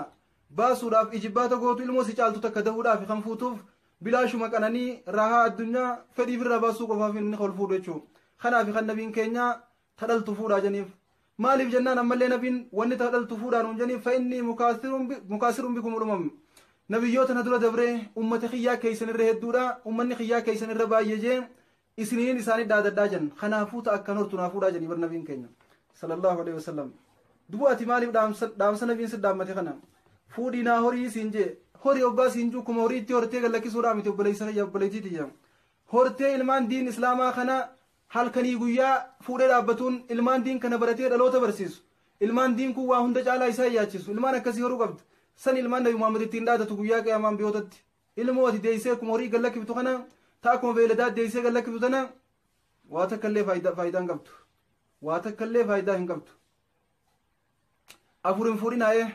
baasuudhaaf ijibbaata gootu ilmoo si caaltu takka dahuudhaaf kan fuutuuf bilaashuma qananii rahaa addunyaa fedhii firraa baasuu qofaaf inni ol fuudhu jechuudha. Kanaaf kan nabiin keenya tadhaltu fuudhaa jeniif. Maaliif jennaan ammallee nabiin wanni tadhaltu fuudhaa nuun jeniif fa'inni mukaasirun bikum ulumam. Nabiyyoota na dura dabree ummata kiyyaa keessan irra hedduudha, ummanni kiyyaa keessan irra baay'ee jee isiniin isaanii dhaadadhaa jan. Kanaafuu ta'a akkan hortu naa fuudhaa janii bar nabiin keenya sallallahu alaihi wasallam. Dubu ati maaliif dhaamsa nabiin si dhaammate kana fuudhii naa horii siin jee? Horii hoggaa siin juu kuma horii itti hortee gallakkisuudhaa miti, obboleessa kiyya, obboleettii tiyya. Hortee ilmaan diin islaamaa kana halkanii guyyaa fuudhee dhaabbatuun, ilmaan diin kana baratee dhaloota barsiisu, ilmaan diin kun waa hunda caalaa isaa yaachisu, ilmaan akkasii horuu qabda. San ilmaan nabi Muhammad ittiin dhaadatu guyyaa qiyaamaan biyyootatti. Ilmoo ati deeysee akkuma horii gallakkiftu kana ta akkuma beeyladaa deeysee gallakkiftu tana waa takka illee faayidaa hin qabdu, waa takka illee faayidaa hin qabdu. Afur hin fuudhinaa'ee,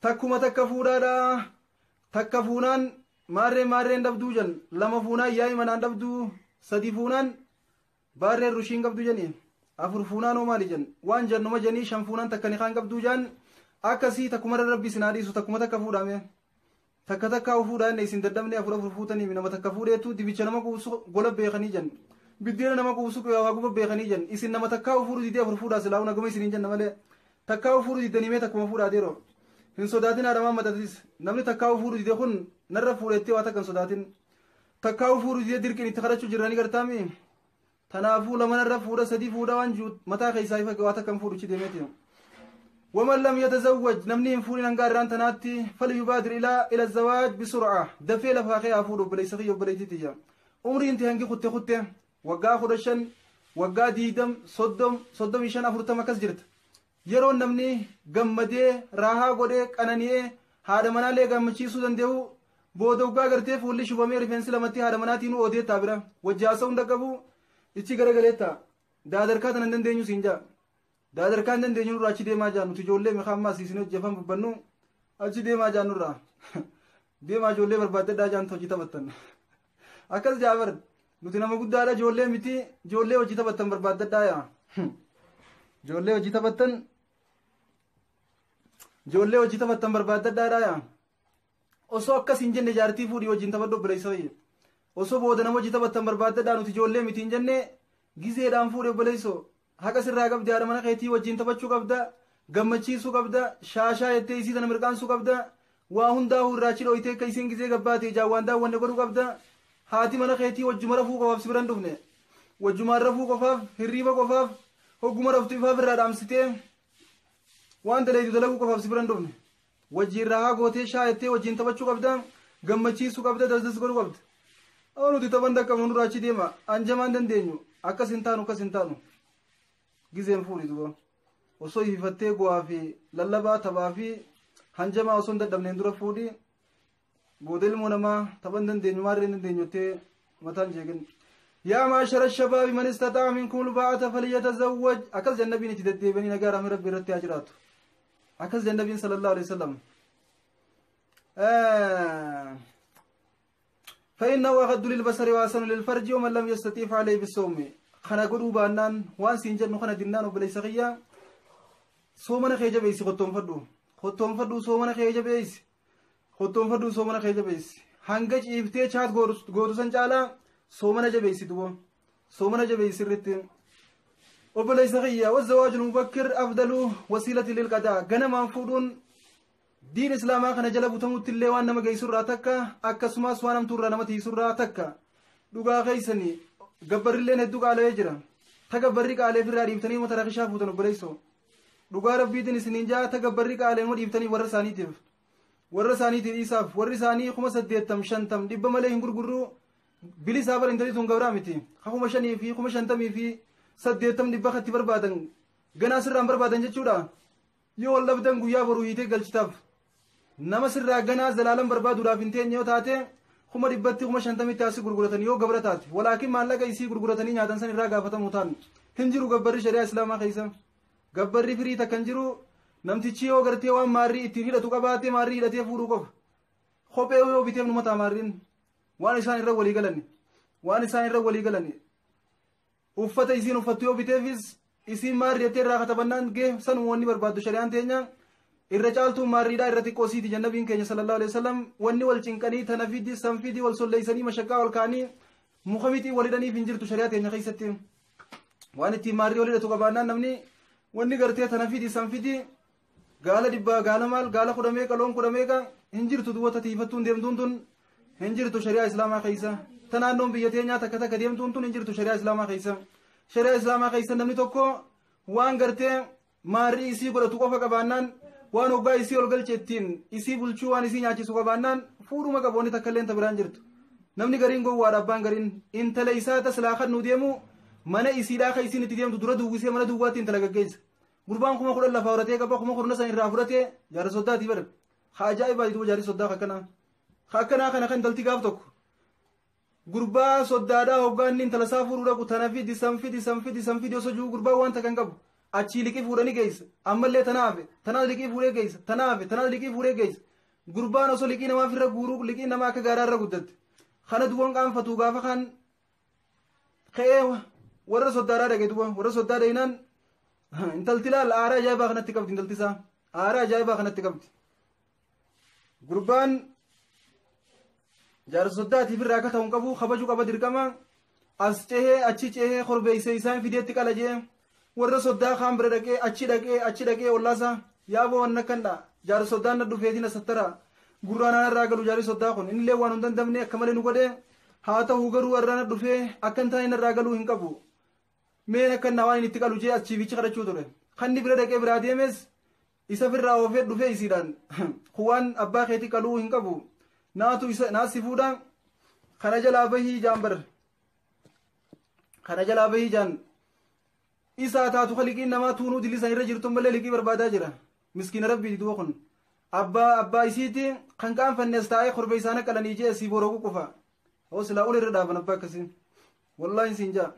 takkuma takka fuudhaadha. Takka fuunaan maarreen maarreen dhabduu jan, lama fuunaan yaa'i manaan dhabduu, sadi fuunaan baarreen rushiin qabdu jani, afur fuunaan hoo maali jan, waan jannuma janii, shan fuunaan takka nikaan qabduu jan. Akkasii takkumarra rabbi isin haa dhiisu. Takkuma takka fuudhame, takka takkaa fuudhaa inni isin dadhabne afur afur fuutanii. Nama takka fuudheetu dibicha nama quubsu gola beekanii jan, biddeena nama quubsu waa guba beekanii jan. Isin nama takkaa fuudhu didee afur fuudhaa, silaa naguma isiniin jenna malee takkaa fuudhu diddanii mee takkuma fuudhaa deeroo hin sodaatin. Haadhamaan matatis namni takkaa fuudhu didee kun narra fuudhettee waa takka hin sodaatin. Takkaa fuudhu didee dirqiin itti kadhachuu jirranii gartaami. Tanaafuu lama narra fuudha, sadii fuudha waan jiru mataa keessaa ifa waa takka hin fuudhuchi deemeeti. ومن لم يتزوج نمني فولين انقار تناتي فليبادر الى الزواج بسرعه. دفي لفاخي افودو بليس خيو بليتي عمري انت هنگي خطه خطه وقا خدشن وقا ديدم صدم صدم شن افرتم كس جرت. Yeroo namni gammadee raahaa godhee qanani'ee haadha manaallee gammachiisuu danda'u, booda waggaa gartee fuulli shubamee rifeensi lamatti haadha manaatiin odeettaa bira wajji haasa'uu hunda qabu ichi garagaleetta daadarkaa tana hin dandeenyu siin jaa, daadarkaa hin dandeenyu nurraa achi deemaa jaa. Nuti ijoollee mikaa ammaas isin hojjefan bubbannu achi deemaa jaa, nurraa deemaa, ijoollee barbaaddadhaa jaan hojii taphattan akkas jaabar. Nuti nama guddaadha, ijoollee miti. Ijoollee hojii taphattan barbaaddadhaa yaa, ijoollee hojii taphattan, ijoollee hojii taphattan barbaaddadhaadha yaa. Osoo akkas hin jenne jaartii fuudhii wajjin taphadhu, obboleessa wayye. Osoo booda nama hojii taphattan barbaaddadhaa, nuti ijoollee miti hin jenne, gizeedhaan fuudhe, obboleessoo. Haqa sirraa qabdi haadha mana keetii wajjin taphachuu qabda, gammachiisuu qabda, shaashaa jettee isii tana mirqaansuu qabda, waa hundaa irraa dhooytee akka isiin gizee gabbaate ijaan waan daawwanne godhuu qabda. Haati mana keetii wajjuma rafuu qofaaf si biran dhufne, wajjumaan rafuu qofaaf, hirriiba qofaaf, hogguma raftu ifaaf irraa dhaamsitee waan daleetu dalaguu qofaaf si biran dhufne. Wajjiin raahaa gootee shaayettee wajjiin taphachuu qabda, gammachiisuu qabda, dasdas godhuu qabda. Amma nuti taphan dhaqqabnu, nurraa achi deema, anjamaan dandeenyu, akkas hin taanu, akkas hin taanu. Gizeen fuudhi duba osoo hiifattee go'aa fi lallabaa taphaa fi hanjamaa osoo hin dadhabneen dura fuudhi. Booda ilmoo namaa taphan dandeenyu maarree hin dandeenyu jettee mataan jeeqin. يا معشر الشباب من استطاع منكم الباءة فليتزوج. أكل جنبين تدديبني نجار من ربي رتي أجراته أكل جنبين صلى الله عليه وسلم. فإنه أغض للبصر وأحسن للفرج ومن لم يستطيع فعليه بالصوم. خنا قدو بانان وان سينجن خنا دينان وبليس غيا صومنا خيجا بيسي خطوم فدو خطوم فدو صومنا خيجا بيسي خطوم فدو صومنا خيجا بيسي هنگج إبتي چات غورو سنجالا soomana jabeessi dubo soomana jabeessi irratti, obboleessa kiyya. والزواج المبكر أفضل وسيلة للقضاء. Ganamaan fuudhuun diin islaamaa kana jala butamutti illee waan nama geessurraa takka, akkasumas waan hamtuurraa nama tiisurraa takka. Dhugaa keeysanii gabbarrilleen hedduu qaala'ee jira. Ta gabbarri qaaleef irraa dhiibtanii mata rakishaa fuutan, obboleessoo. Dhugaa rabbiitiin isiniin jaa, ta gabbarri qaalee immoo dhiibtanii warra isaaniitiif, warra isaaniitiif dhiisaaf. Warri isaanii 80,000, 50, 100 malee hin gurgurruu bilisaa bara. Intalli tun gabraa miti. Ka 5,000 fi 50,000 fi 80, 100 katti barbaadan ganaa sirraan barbaadan jechuudha. Yoo wal dhabdan guyyaa boruu hiitee galchitaaf. Nama sirraa ganaa zalaalan barbaaduudhaaf hin teenye yoo taate 100,000tti 50,000tti asii gurguratan yoo gabra taate. Walaakin maallaqa isii gurguratanii nyaatan san irraa gaafatamu ta'an hin jiru. Gabbarri shari'aa islaamaa keessa gabbarri firii takka hin jiru. Namtichi yoo gartee waan maarrii ittiin hidhatu qabaate maarrii hidhatee fuudhuu qofa. Kophee yoo biteef numa ta'a maarriin. Waan isaan irra walii galani, waan isaan irra walii galani, uffata isiin uffattu yoo biteefis isiin maarrii jettee irraa katabannaan gee sanuma wanni barbaaddu. Shari'aan teenya irra caaltuun maarriidhaa irra xiqqoo siiti jannabiin keenya sallallahu alaihi wasallam. Wanni wal cinqanii tana fidi san fidi wal solleeysanii mashaqqaa wal kaanii muka mixii wal hidhaniif hin jirtu shari'aa teenya keessatti. Waan ittiin maarrii wal hidhatu qabaannaan namni wanni gartee tana fidi san fidi. Gaala dhibbaa gaala maal gaala kudha meeqa loon kudha meeqa hin jirtu duwwata tiifattuun deemtuun tun hin jirtu shari'aa islaamaa keessa. Ta naannoon biyya teenyaa takka takka deemtuun tun hin jirtu shari'aa islaamaa keessa. Shari'aa islaamaa keessa namni tokko waan gartee maarrii isii godhatu qofa qabaannaan waan hoggaa isii ol galche ittiin isii bulchuu waan isii nyaachisu qabaannaan fuudhuma qabu wanni takka illee ta biraan jirtu. Namni gariin gowwaadha abbaan gariin intala isaa tasilaa kan nu deemu mana isiidhaa kan isiin itti deemtu dura duwwisee mana duwwaatti intala gaggeessa. Gurbaan 10,000 lafaa horatee qaba 10,000 san irraa fudhatee jaarsa soddaatii bara. Haa ajaa'ibaa duuba jaarsi soddaa akkanaa. Haa akkanaa kana kan intalti gaaf tokko. Gurbaa soddaadhaa hoggaa inni intala isaa fuudhuu dhaqu tana fidi san fidi san fidi san fidi osoo jiru gurbaa waan takka hin qabu. Achii liqii fuudhanii geessa. Ammallee tana hafe tanaas liqii fuudhee geessa tana hafe tanaas liqii fuudhee geessa. Gurbaan osoo liqii namaaf irra guuruu liqii namaa akka gaaraa irra guddatte. Kana duwwan qaanfatu gaafa kan ka'ee warra soddaadhaa dhaqe duwwa warra soddaa dhaqinaan intalti laal aaraa ajaa'ibaa kanatti qabdi intalti isaa aaraa ajaa'ibaa kanatti qabdi. Gurbaan jaarsa soddaatiif irraa akka ta'u hin qabu kabajuu qaba dirqama as cehee achi cehee korbeessee isaan fideetti qala jee warra soddaa kaan bira dhaqee achi dhaqee achi dhaqee ollaasaa yaaboo wanna akkandha jaarsa soddaan na dhufeetiin asattara gurraan irraa galu jaarsi soddaa kun innillee waan hin dandamne akka malee nu godhe haa ta'u garuu warra na dhufee akka hin taane irraa galuu hin qabu. Meen akka waan inni itti qalu jee achii fiichi kadhachuu ture. Kanni bira dhaqee biraa deemes isa firraa oofee dhufee isiidhaan kuwaan abbaa keetii qaluu hin qabu. Naatu isa naasi fuudha kana jalaa bahii jaan bar. Kana jalaa bahii jaan isaa taatu liqiin namaa tuunuu dilli san irra jirtu malee liqii barbaadaa jira. Miskiina rabbii duuba kun. Abbaa isiiti kan qaanfannes taa'ee korbe isaan qalanii jee asii boroo qufa. Hoo silaa ol irra dhaaban abbaa akkasii. Wallaahi siin jaa.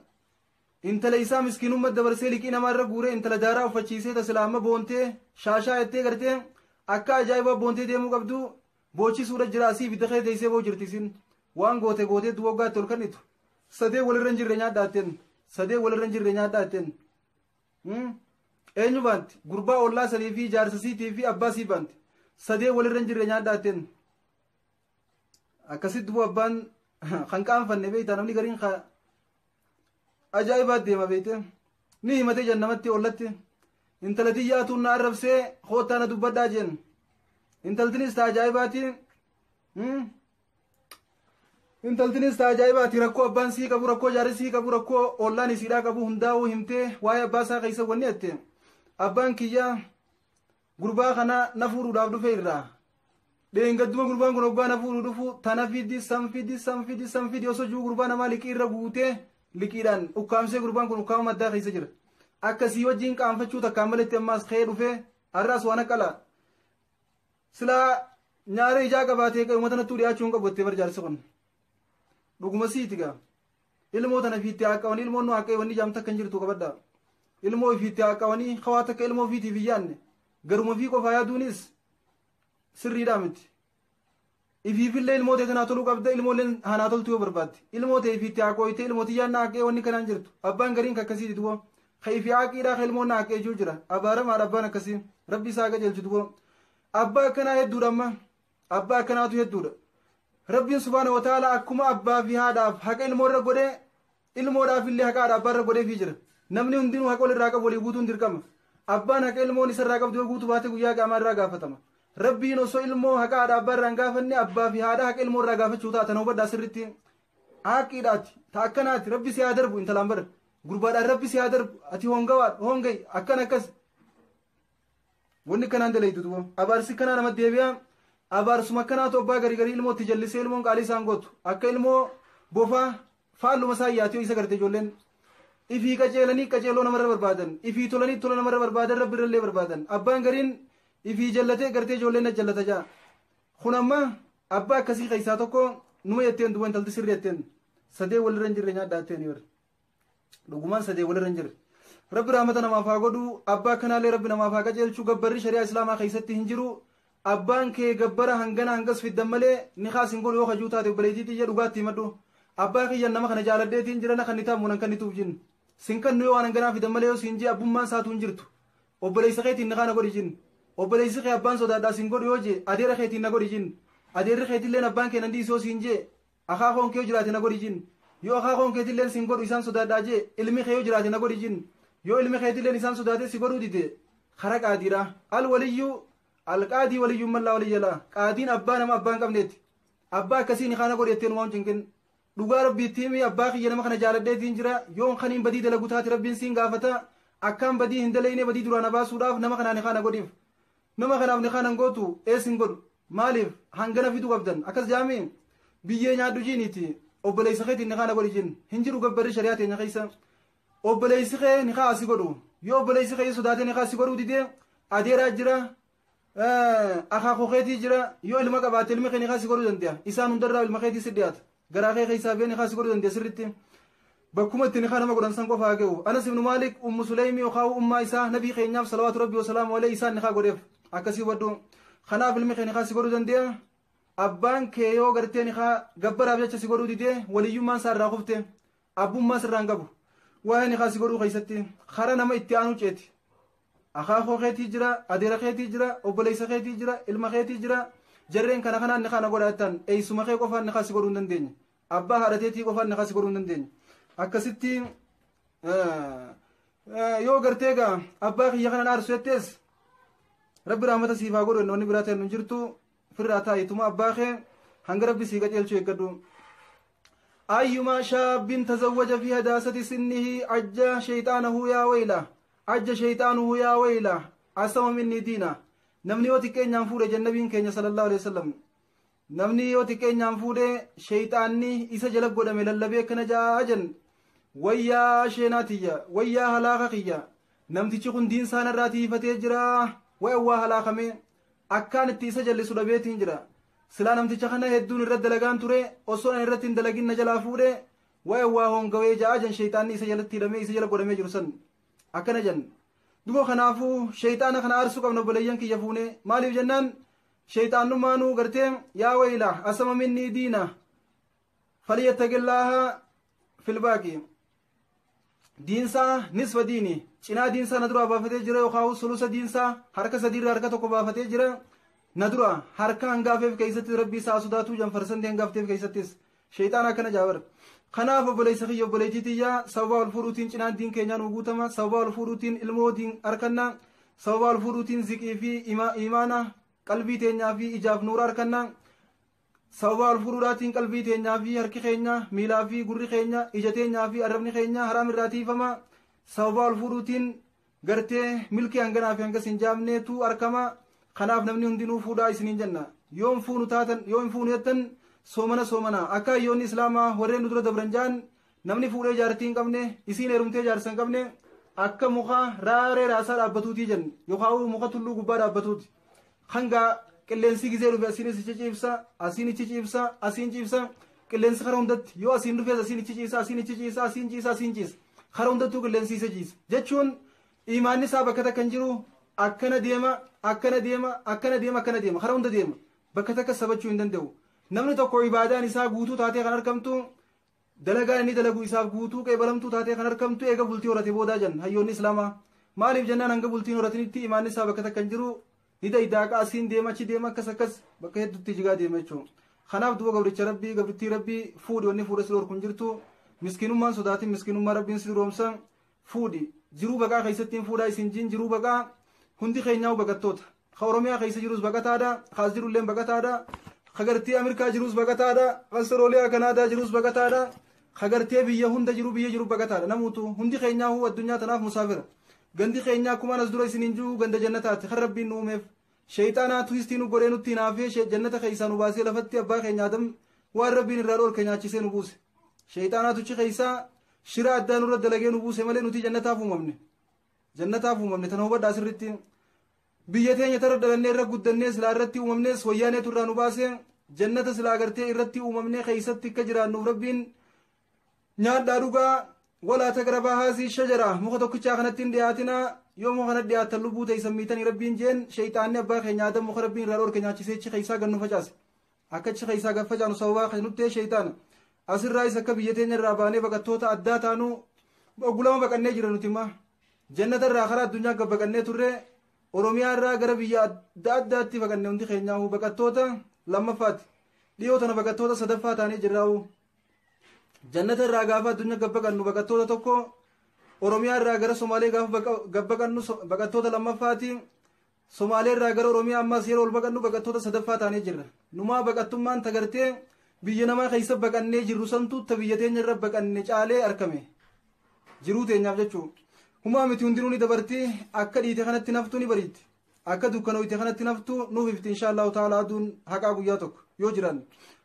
Intala isaa miskiinummaa dabarsee liqii namaa irra guuree intala daaraa uffachiisee tasilaa amma boontee shaashaa jettee gartee akka ajaa'ibaa boontee deemuu qabdu boochisuudha jira asii ibidda kee teessee boo jirti isin waan goote gootee duwwa waggaatti ol kennitu sadee walirra hin jirre nyaadhaa jetteen sadee walirra hin jirre nyaadhaa jetteen eenyu baanti gurbaa ollaa sanii fi jaarsa siitii fi abbaa sii baanti sadee walirra hin jirre nyaadhaa jetteen akkasitti duwwa abbaan kan qaanfanne beektaa namni gariin ajaa'ibaa deema beekte ni himatee jan namatti ollatti intala xiyyaatuun na arrabsee koottaa na dubbadhaa jeen intaltinis ta ajaa'ibaati intaltinis ta ajaa'ibaati rakkoo abbaan sii qabu rakkoo jaarri sii qabu rakkoo ollaan isiidhaa qabu hundaa'uu himtee waa'ee abbaa isaa keessa wanni jette abbaan kiyyaa gurbaa kana na fuudhuudhaaf dhufe irraa dheengadduma gurbaan kun hoggaa na fuudhuu dhufu tana fidi san fidi san fidi san fidi osoo jiru gurbaa namaa liqii irra guutee liqiidhaan ukkaamsee gurbaan kun ukkaama maddaa keessa jira. Akkasii wajjin qaanfachuu takkaan maletti ammaas ka'ee dhufee har'aas waan akkala silaa nyaara ijaa qabaatee uummata nattuu dhiyaachuu hin qabu jettee bar jaarsi kun. Dhuguma siiti gaa. Ilmoo tana fiitti haa qabanii ilmoon nu haa qabanni jaamta akka hin jirtu qabadha. Ilmoo fiitti haa qabanii hawaa takka ilmoo fiitiif hin yaadne garuma fi qofaa yaaduunis sirriidhaa miti. Ifiifillee ilmoo ta'e tanaa toluu qabda ilmoolleen hanaa toltu yoo barbaadde ilmoo ta'e ifiitti haa qooyte ilmoo xiyyaan haaqee wanni kanaan jirtu abbaan gariin akkasiiti duwwa ka ifi haaqiidhaa ka ilmoon haaqee jiru jira abaaramaadha abbaan akkasii rabbi isaa qajeelchu duwwa abbaa akkanaa hedduudha amma abbaa akkanaatu hedduudha rabbiin subhaana wa ta'ala akkuma abbaa fi haadhaaf haqa ilmoo irra godhee ilmoodhaaf illee haqa haadha abbaa irra godheefii jira namni hundinuu haqa walirraa qabu walii guutuun dirqama abbaan haqa ilmoon isarraa qabdu yoo guutuu baate guyyaa qaamaa irraa gaafatama. Rabbiin osoo ilmoo haqa haadha abbaa irraa hin gaafanne abbaa fi haadha haqa ilmoo irraa gaafachuu ta'a tana hubadhaa sirriitti haqqiidhaati ta akkanaati rabbi si haa darbu intalaan bara gurbaadhaan rabbi si haa darbu ati hongawaadha hongayi akkan akkas wanni kanaan dalaytu duuba abaarsi kanaa nama deebi'a abaarsuma akkanaatu abbaa garii garii ilmoo itti jallisee ilmoon qaalii isaan gootu akka ilmoo bofaa faalluma isaa yaatee isa garte ijoolleen ifii qajeelanii qajeeloo namarra barbaadan ifii tolanii tola namarra barbaadan rabbi irrallee barbaadan abbaan gariin ifii jallatee gartee ijoolleen na jallata jaa kun amma abbaa akkasii keessaa tokko numa jetteen duuba intalti sirri jetteen sadee walirra hin jirre nyaadhaa jetteen yoo dhugumaan sadee walirra hin jirre rabbi rahmata namaaf haa godhu abbaa kanaallee rabbi namaaf haa qajeelchu gabbarri shari'aa islaamaa keessatti hin jiru abbaan kee gabbara hangana hangas fiddan malee ni kaas hin godhu yoo kajuu taate obboleettii xiyya dhugaatti himadhu abbaa kiyyan nama kana jaaladheetiin jira na kan ni taamu nan kan ni tuuf jin sin kan nu yoo waan hanganaa fidan malee yoo siin jee abbummaan saatu hin jirtu obboleessa keetiin ni kaana godhi jin obboleessi kee abbaan sodaadhaa siin godhu yoo jee adeera keetiin na godhi jin adeerri keetilleen abbaan kee nan dhiisoo siin jee akaakoon kee yoo jiraate na godhi jin yoo akaakoon keetilleen siin godhu isaan sodaadhaa jee ilmi kee yoo jiraate na godhi jin yoo ilmi keetilleen isaan sodaatee si godhuu dide Kara qaadiidha. Al-waliyyu al-qaadii waliyyuun mallaa waliyya laa. Qaadiin abbaa nama abbaa hin qabneeti. Abbaa akkasii nikaa na godhi jettee numaa hin cinqin. Dhugaa Rabbii itti himi, abbaa kiyya nama kana jaaladheetiin jira, yoon kaniin badii dalagu taate Rabbiin siin gaafata, akkaan badii hin dalayne badii duraa na baasuudhaaf nama kanaa nikaa na godhiif. Nama kanaaf nikaa nan gootu, ee sin godhu. Maaliif hangana fiduu qabdan? Akkas jaami? Biyyee nyaadhu jiiniiti obboleessa keetiin nikaa na godhi jiin. Hin jiru gabbarri shari'aa teenya keessa. Obboleessi kee nikaa si godhu. Yoo obboleessi kee sodaatee nikaa si godhuu dide, adeeraa jira, akaakuu keetii jira. Yoo ilma qabaatte ilmi kee nikaa si godhuu danda'a. Isaan hundarraa ilma keetii si dhiyaata. Garaa kee keessaa bee nikaa si godhuu danda'a sirritti. Bakkuma itti nikaa nama godhan san qofa haa ga'u. Anas ibnu Maalik Ummu Suleymi yookaan ummaa isaa nabii keenyaaf salawaatu Rabbii wasalaamu alayhi isaan nikaa godheef. Akkasii hubadhu. Kanaaf ilmi kee nikaa si godhuu danda'a. Abbaan kee yoo gartee nikaa gabbaraaf jecha si godhuu dide, waliyyummaan isaa irraa kufte. Abbummaa sirraa hin qabu. Waa'ee nikaa si godhuu keessatti kara nama itti aanu ceeti. Akaakoo keetii jira, adeera keetii jira, obboleessa keetii jira, ilma keetii jira. Jarreen kana kanaan nikaa na godhaa jettaan eessuma kee qofaan nikaa si godhuu hin dandeenye. Abbaa haadha teetii qofaan nikaa si godhuu hin dandeenye. Akkasitti yoo gartee egaa abbaa kiyya kana aarsu jettees Rabbi rahmata siif haa godhu, inni biraa ta'e nu jirtu firraa taa'ituma abbaa kee hanga Rabbi sii qajeelchu eeggadhu. Ayyumaa shaabbiin tazawwaja fi hadaasati sinnihi ajja shayxaanahu yaa wayla, ajja shayxaanuhu yaa wayla, asama minni diina. Namni yoo xiqqeenyaan fuudhe, jannabiin keenya sallallahu alaihi wasallam, namni yoo xiqqeenyaan fuudhe shayxaanni isa jala godhame lallabee akkana jaa jen: wayyaa sheenaatiyya, wayyaa halaaka kiyya, namtichi kun diin saanarraa tiifatee jira, way awwaa halaakame, akkaan itti isa jallisu dhabeetiin jira. Silaa namticha kana hedduun irratti dalagaan ture, osoo an irratti hin dalagin na jalaa fuudhe, way awwaa hongawee ja'a jen. Shayxaanni isa jalatti hidhamee isa jala godhamee jiru san akkana jen. Duba kanaafuu shayxaana kana aarsuu qabna, obboleeyyan kiyya, fuune. Maaliif jennaan shayxaannummaanuu gartee yaa wayla asama minni diina falyattaqillaaha filbaaqi. Diinsaa nisfa diini, cinaa diinsaa na duraa baafatee jira, yookaan sulusa diinsaa harka sadiirraa harka tokko baafatee jira na dura. Harka hangaafeef keessatti Rabbii isaa sodaatuu janfarsanti hangaafteef keessattis shayxaan akkana jaabar. Kanaaf obboleessa kiyya, obboleettii tiyya, sababa wal fuudhuutiin cinaan diin keenyaa nu guutama, sababa wal fuudhuutiin ilmoo diin harkanna, sababa wal fuudhuutiin ziqii fi imaana qalbii teenyaa fi ijaaf nuura harkanna, sababa wal fuudhuudhaatiin qalbii teenyaa fi harki keenya, miilaa fi gurri keenya, ija teenyaa fi arrabni keenya haraam irraa tiifama. Sababa wal fuudhuutiin gartee milkii hanganaa fi hangas hin jaamneetu argama. Kanaaf namni hundinuu fuudhaa isiniin jenna. Yoo hin fuunu taatan, yoo hin fuunu jettan, soomana soomana. Akka hayyoonni islaamaa warreen nu dura dabran jaan, namni fuudhee jaartii hin qabne, isiin heerumtee jaarsa hin qabne, akka muka raaree raasaa dhaabbatuutii jenna, yookaan muka tulluu gubbaa dhaabbatuuti. Hanga qilleensi gizee dhufe asiinis ichi ciibsa, asiin ichi ciibsa, asiin ciibsa. Qilleensi kara hundatti yoo asiin dhufes asiin ichi ciisa, asiin ichi ciisa, asiin ciisa, asiin ciisa, kara hundattuu qilleensi isa ciisa jechuun imaanni isaa bakka takka hin jiru. Akkana deema, akkana deema, akkana deema, akkana deema, kara hunda deema, bakka takka sabachuu hin danda'u. Namni tokko ibaadaan isaa guutuu taatee kan argamtu, dalagaan inni dalagu isaaf guutuu qeebalamtuu taatee kan argamtu eega bultii horate boodaa jan hayyoonni islaamaa. Maaliif jennaan hanga bultiin horatinitti imaanni isaa bakka takka hin jiru, ni daydaaqa, asiin deema, achi deema, akkas akkas bakka hedduutti jigaa deema jechuudha. Kanaaf duba gabricha Rabbii, gabrittii Rabbii, fuudhi. Wanni fuudha si dhorku hin jirtu. Miskiinummaan sodaatin, miskiinummaa Rabbiin si duroomsa. Fuudhi. Jiruu baqaa keessatti hin fuudhaa isin jin. Jiruu baqaa, hundi keenyaa baqattoota. Ka Oromiyaa keessa jirus baqataadha, ka as jirullee baqataadha, ka gartee Ameerikaa jirus baqataadha, ka Awustiraaliyaa, Kanaadaa jirus baqataadha, ka gartee biyya hunda jiru, biyya jiru baqataadha. Namuutu hundi keenyaa addunyaa tanaaf musaafira. Gandi keenyaa akkuma as dura isiniin jiru ganda jannataati kan Rabbiin nu uumeef. Shayxaanaa tuhistii nu godhee nutti hinaafee jannata keessaa nu baasee lafatti abbaa keenya Adam waan Rabbiin irraa dhorke nyaachisee nu buuse. Shayxaanaa tuchi keessaa shira addaa nurra dalagee nu buuse malee nuti jannataaf uumamne. Jannataaf uumamne, tana hubadhaa sirritti. Biyya teenya tara dhalannee irra guddannee silaa irratti uumamnes wayyaaneetu irraa nu baase. Jannata silaa gartee irratti uumamnee keessatti akka jiraannuuf Rabbiin nyaadhaa dhugaa, walaa taqrabaa haazii shajara, muka tokkichaa kanatti hin dhiyaatinaa, yoo muka kana dhiyaattan lubbuu teessan miitanii Rabbiin jeen. Shayxaanni abbaa keenya Adam muka Rabbiin irraa dhorke nyaachisee achi keessaa gad nu facaase. Akka achi keessaa gad facaanu sababaa kan nutti shayxaana. Asirraa isa akka biyya teenya irraa baanee baqattoota addaa taanu ogulama baqannee jira. Nuti immoo jannata irraa karaa addunyaa gad baqannee turre. Oromiyaa irraa gara biyya adda addaatti baqanne. Hundi keenyaa baqattoota lammaffaati. Dhiyoo tana baqattoota sadaffaa taanee jirraa'u. Jannata irraa gaafa addunyaa gad baqannu baqattoota tokko, Oromiyaa irraa gara Somaalee gaafa gabbaqannu baqattoota lammaffaati. Somaalee irraa gara Oromiyaa ammas yeroo ol baqannu baqattoota sadaffaa taanee jirra. Numaa baqattummaan tagartee biyya namaa keessa baqannee jirru santu ta biyya teenya irra baqanne caalee argame. Jiruu teenyaaf jechuudha. Humaa miti hundinuu ni dabarti, akka dhiite kanatti naftu ni bariitti. Akka dukkanooyte kanatti naftu nuuf ifti insha Allahu ta'ala aduun haqaa guyyaa tokko yoo jiran.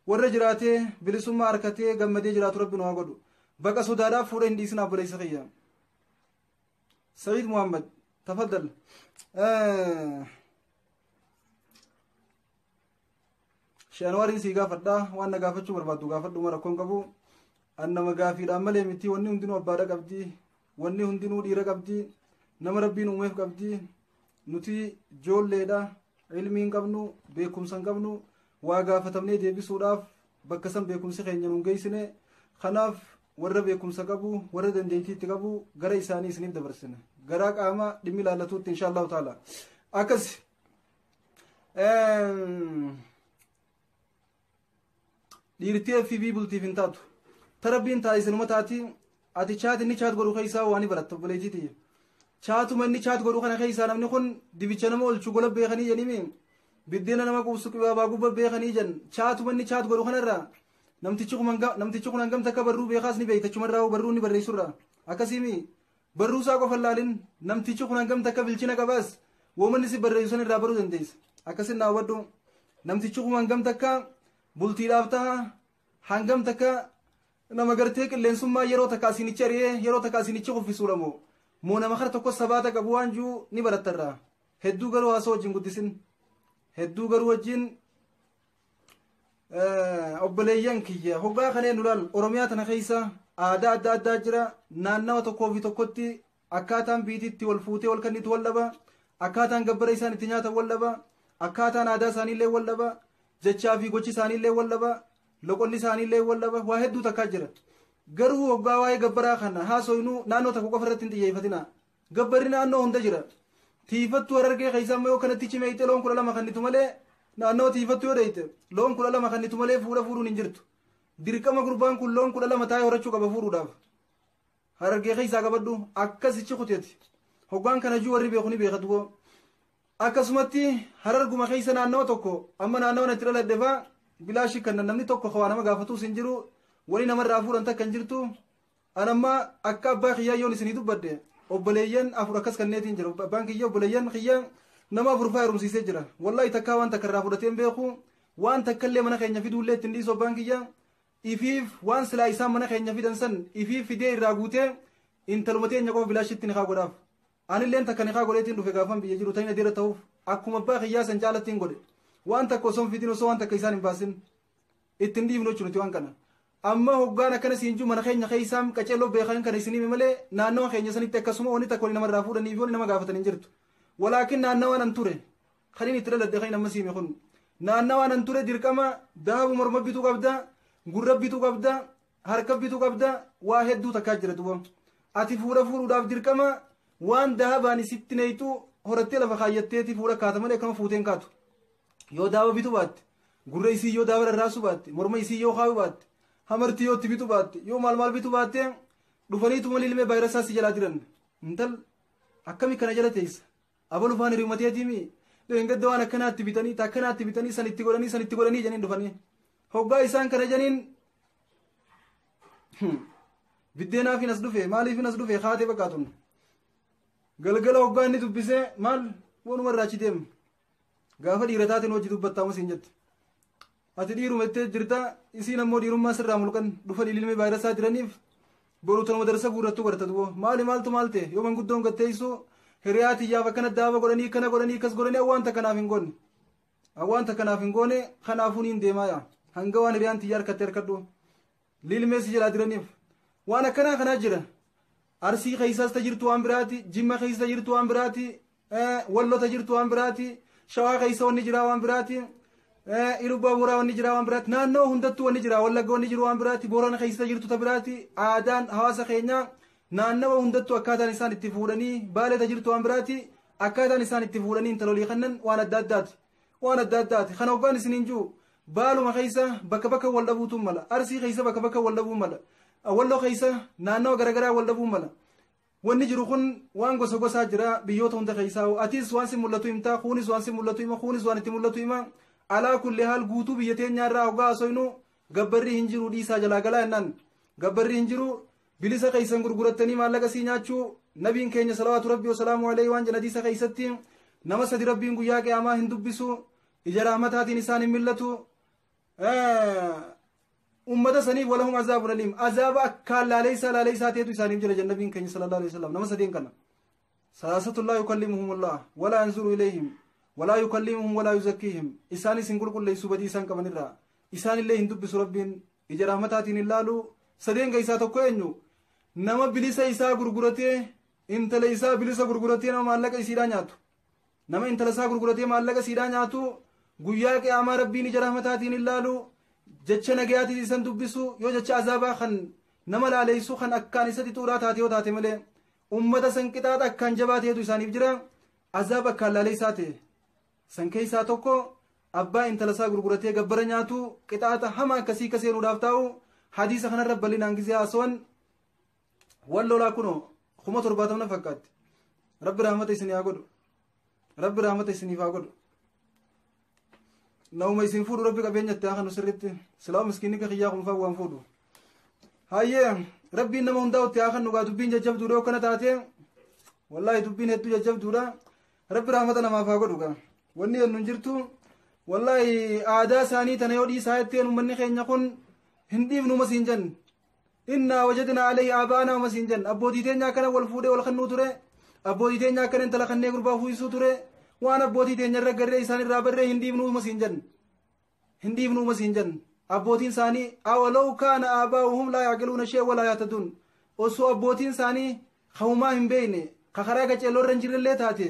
Warra jiraatee bilisummaa harkatee gammadee jiraatu rabbi nu haa godhu. Baqa sodaadhaaf fuudha hin dhiisin obboleessa kiyya. Sa'iid Muhammad tafaddal. Shee Anwaariin sii gaafadhaa, waan na gaafachuu barbaaddu gaafadhu, rakkoon qabu. An nama gaafiidhaan malee miti, wanni hundinuu abbaadha qabdi, wanni hundinuu dhiira qabdi, nama rabbiin uumeef qabdi. Nuti joolleedha, ilmii hin qabnu, beekumsa hin qabnu, waa gaafatamnee deebisuudhaaf bakka san beekumsi keenya nuun geessine. Kanaaf warra beekumsa qabu, warra dandeettii itti qabu gara isaanii isiniif dabarsina, gara qaama dhimmi ilaallatuutti insha Allahu taala. Akkas dhiirtii FB bultiif hin taatu, ta rabbiin taasisanuma taati. Ati chat inni chat godhu keessaa waan ni baratta, obboleettiiti. Chatuma inni chat godhu kana keessaa namni kun dibicha nama oolchu gola beekanii jedhimi, biddeena nama quubsu qibaabaa gubba beekanii jedhan. Chatuma inni chat godhu kanarraa namtichi kun hangam takka barruu beekaas ni beekta. Achumarraa barruu inni barreessurraa akkasiimi barruu isaa qofa laalin, namtichi kun hangam takka bilchina qabaas woomanni si barreessu san irraa baruu dandeessa. Akkasin naa hubadhu, namtichi kun hangam takka bultiidhaaf taha, hangam takka nama gartee qilleensummaa yeroo takka asinichi ari'ee yeroo takka asinichi kuffisuudha moo nama kara tokko sabaata qabu waan jiru ni barattarraa. Hedduu garuu haasoo wajjin guddisin, hedduu garuu wajjin. Obboleeyyan kiyya, hoggaa kaneen nu laal, Oromiyaa tana keessa aadaa adda addaa jira. Naannawa tokkoo fi tokkotti akkaataan biitiitti wal fuutee wal kannitu wal dhaba, akkaataan gabbara isaan itti nyaatan wal dhaba, akkaataan aadaa isaaniillee wal dhaba, jechaa fi gochi isaaniillee wal dhaba, loqonni isaaniillee wal dhaba, waa hedduu takkaa jira. Garuu hoggaa waa'ee gabbaraa kana haasoynu naannoo tokko qofa irratti hin xiyyeeffatina. Gabbarri naannoo hunda jira. Tiifattuu Harargee keessa amma yoo kanatti cimeeyte loon 12 kannitu malee, naannoo tiifattuu yoo dheeyte loon 12 kannitu malee fuudha fuudhuun hin jirtu. Dirqama gurbaan kun loon 12 taa'ee horachuu qaba fuudhuudhaaf. Harargee keessaa qabadhu akkasichi kuteeti. Hoggaan kana juu warri beeku ni beeka duboo. Akkasumatti Hararguma keessa naannawa tokko, amma naannawa natti dhaladhe faa, bilaashii kan namni tokko waa nama gaafatus hin jiru, wani namarraa fuudhan takka hin jirtu. An amma akka abbaa kiyyaa yoon isinii dubbadhe, obboleeyyan afur akkas kanneetiin jira. Abbaan kiyya obboleeyyan kiyya nama afur faa heerumsiisee jira. Wallahi takkaa waan takka irraa fudhatee hin beeku, waan takka illee mana keenya fiduullee ittiin dhiisu. Abbaan kiyya ifiif waan silaa isaan mana keenya fidan san ifiif fidee irraa guutee intaluma teenya qofa bilaashitti ni kaa godhaaf. Anilleen takka ni kaa godheetiin dhufe gaafan biyya jiru ta'in adeera ta'uuf akkuma abbaa kiyyaa san caalattiin godhe. Waan takka osoo hin fidin, osoo waan takka isaan hin baasin ittiin dhiifnu jechuudha waan kana. Amma hoggaan akkana siin jiru mana keenya keessaa qaceelloo beekan kana isinii malee, naannawa keenya sanitti akkasuma wanni takka wali namarraa fuudhanii fi wali nama gaafatan hin jirtu. Walaakin naannawaan an ture kan inni itti dhaladhe, kan amma siime kun, naannawaan an ture dirqama daabu morma bituu qabda, gurra bituu qabda, harka bituu qabda, waa hedduu takkaa jira duuba. Ati fuudha fuudhuudhaaf dirqama waan dahabaan isitti neeytu horattee lafa kaayyatteeti fuudha kaata malee akkama fuuteen kaatu. Yoo daaba bituu baatte, gurra isii yoo daaba rarraasuu baatte, morma isii yoo kaayuu baatte, hamartii yoo itti bituu baatte, yoo maal maal bituu baatte, dhufaniitu malee ilmee vaayirasaa si jalaa diran. Intal akkami kana jala teessa? Abalu faan hirimateetiimi dheengadda waan akkanaatti bitanii, akkanaatti bitanii, san itti godhanii, san itti godhanii jedhaniin dhufanii. Hoggaa isaan kana jedhaniin biddeenaafiin as dhufe, maaliifin as dhufe kaatee fakkaatun. Galgala hoggaa inni dubbisee maal waanuma irraa achi deema. Gaafa dhiira taateen hojii dubbattaa siin jette. Ati dhiiruma jettee jirta, isiin ammoo dhiirummaa sirraa mulqan dhufa ililmee vaayirasaa jiraniif boru tanuma darsa guurrattu barta dubo. Maali maaltu maal ta'e yoo manguddoon gatteessu hiriyaa tiyyaaf akkana daaba godhanii, kana godhanii, akkas godhanii, waan takka naaf hin goone. Waan takka naaf hin goone, kanaafuu niin deemaa yaa. Hanga waan hiriyaan tiyyaa harkatte harkadhu. Lilmee si jalaa jiraniif. Waan akkanaa kanaa jira. Arsii keessaas ta jirtu waan biraati, Jimma keessa ta jirtu waan biraati, Walloo ta jirtu waan biraati, Shawaa keessa wanni jira waan biraati, Iluu Booraa wanni jira waan biraati, naannoo hundattuu wanni jira, Wallagga wanni jiru waan biraati, Boorana keessa ta jirtu ta biraati, aadaan hawaasa keenyaa naannawa hundattuu akkaataan isaan itti fuudhanii, Baalee ta jirtu waan biraati, akkaataan isaan itti fuudhanii intalolii kannan waan adda addaati. Waan adda addaati. Kana hoggaan isiniin jiru Baaluma keessa bakka bakka wal dhabuutu mala. Arsii keessa bakka bakka wal dhabuu mala. Walloo keessa naannawa garaagaraa wal dhabuu mala. Wanni jiru kun waan gosa gosaa jira biyyoota hunda keessaa. Atis waan si mul'atu himtaa, kunis waan si mul'atu hima, kunis waan itti mul'atu hima. Alaa kulli haal guutuu biyya teenyaa irraa hoggaa haasofnu gabbarri hin jiru dhiisaa jalaa galaa jennaan. Gabbarri hin jiru bilisa keessan gurgurattanii maallaqa sii nyaachuu. Nabiin keenya salawaatu rabbii wasalaamu alayhi waan jedhan hadiisa keessatti, nama sadi rabbiin guyyaa qiyaamaa hin dubbisu, ija rahmataatiin isaan hin millatu ummata saniif, walahum azaabun aliim, azaaba akkaan laaleysaa laaleysaa ta'etu isaaniif jira jedhan nabiin keenya sallallahu alaihi wasallam. Nama sadeen kana, salaasatu laa yukallimuhum allah walaa yanzuru ilayhim walaa yukallimuhum walaa yuzakkiihim, isaanis hin qulqulleessu badii isaan qabanirraa, isaanillee hin dubbisu, rabbiin ija rahmataatiin hin laalu. Sadeen keessaa tokko eenyu? Nama bilisa isaa gurguratee, intala isaa bilisa gurguratee nama maallaqa isiidhaa nyaatu. Nama intala isaa gurguratee maallaqa isiidhaa nyaatu guyyaa qiyaamaa rabbiin ija rahmataatiin hin laalu, jecha nagayaatiin isan dubbisu yoo jecha azaabaa kan nama laaleysu kan akkaan isa xixuudhaa taate yoo taate malee, ummata san qixaaxa akkaan jabaa ta'etu isaaniif jira, azaaba akkaan laaleysaa ta'e. San keessaa tokko abbaa intala isaa gurguratee gabbara nyaatu, qixaaxa hama akkasii ka seenuudhaaf taa'u. Hadiisa kanarra bal'inaan gizee haasawan wal lolaa kunoo 70,000 na fakkaatti. Rabbi rahmata isinii haa godhu, rabbi rahmata isiniif haa godhu. Nama isin fuudhu rabbi qabeenyatti haa kanu sirritti. Silaa miskiinni ka kiyyaa kunfaa waan fuudhu. Hayyee, rabbiin nama hundaa itti haa kanu gaa. Dubbiin jajjabduudha yoo kana taate, wallaahi dubbiin hedduu jajjabduudha. Rabbi rahmata namaaf haa godhu gaa. Wanni jennu hin jirtu wallaahi. Aadaa isaanii tana yoo dhiisaa jetteen uummanni keenya kun hin dhiifnu masiin jennu. Innaa wajadnaa alayhi aabaanaa masiin jennu. Abbootii teenya akkana wal fuudhee wal kannuu ture, abbootii teenya akkana intala kannee gurbaa fuusisuu ture, waan abbootii teenya irra garree isaan irraa barree hin dhiifnu masiin jennu, hin dhiifnu masiin jennu. Abbootiin isaanii awalaw kaana aabaa'uhum laa yaaqiluuna shay'an walaa yahtadun, osoo abbootiin isaanii ka'umaa hin beekne ka karaa qaceelloo irra hin jirrellee taate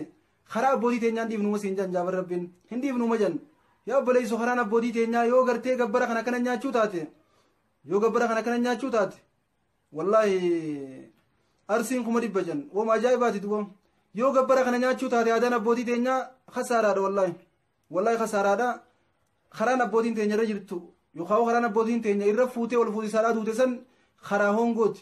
karaa abbootii teenyaan dhiifnu masiin jennu. Jaabar rabbiin hin dhiifnu ma jennu. Yaa obboleessu, karaan abbootii teenyaa yoo gartee gabbara kana kana nyaachuu taate, yoo gabbara kana kana nyaachuu taate, wallaahi arsiin 100,000 jan wama ajaa'ibaati duba. Yoo gabbara kana nyaachuu taate aadaan abbootii teenyaa kasaaraadha, wallaahi wallaahi kasaaraadha. Karaan abbootiin teenya irra jirtu yookaan karaan abbootiin teenya irra fuutee wal fuusisaadhaa duute san karaa hongooti,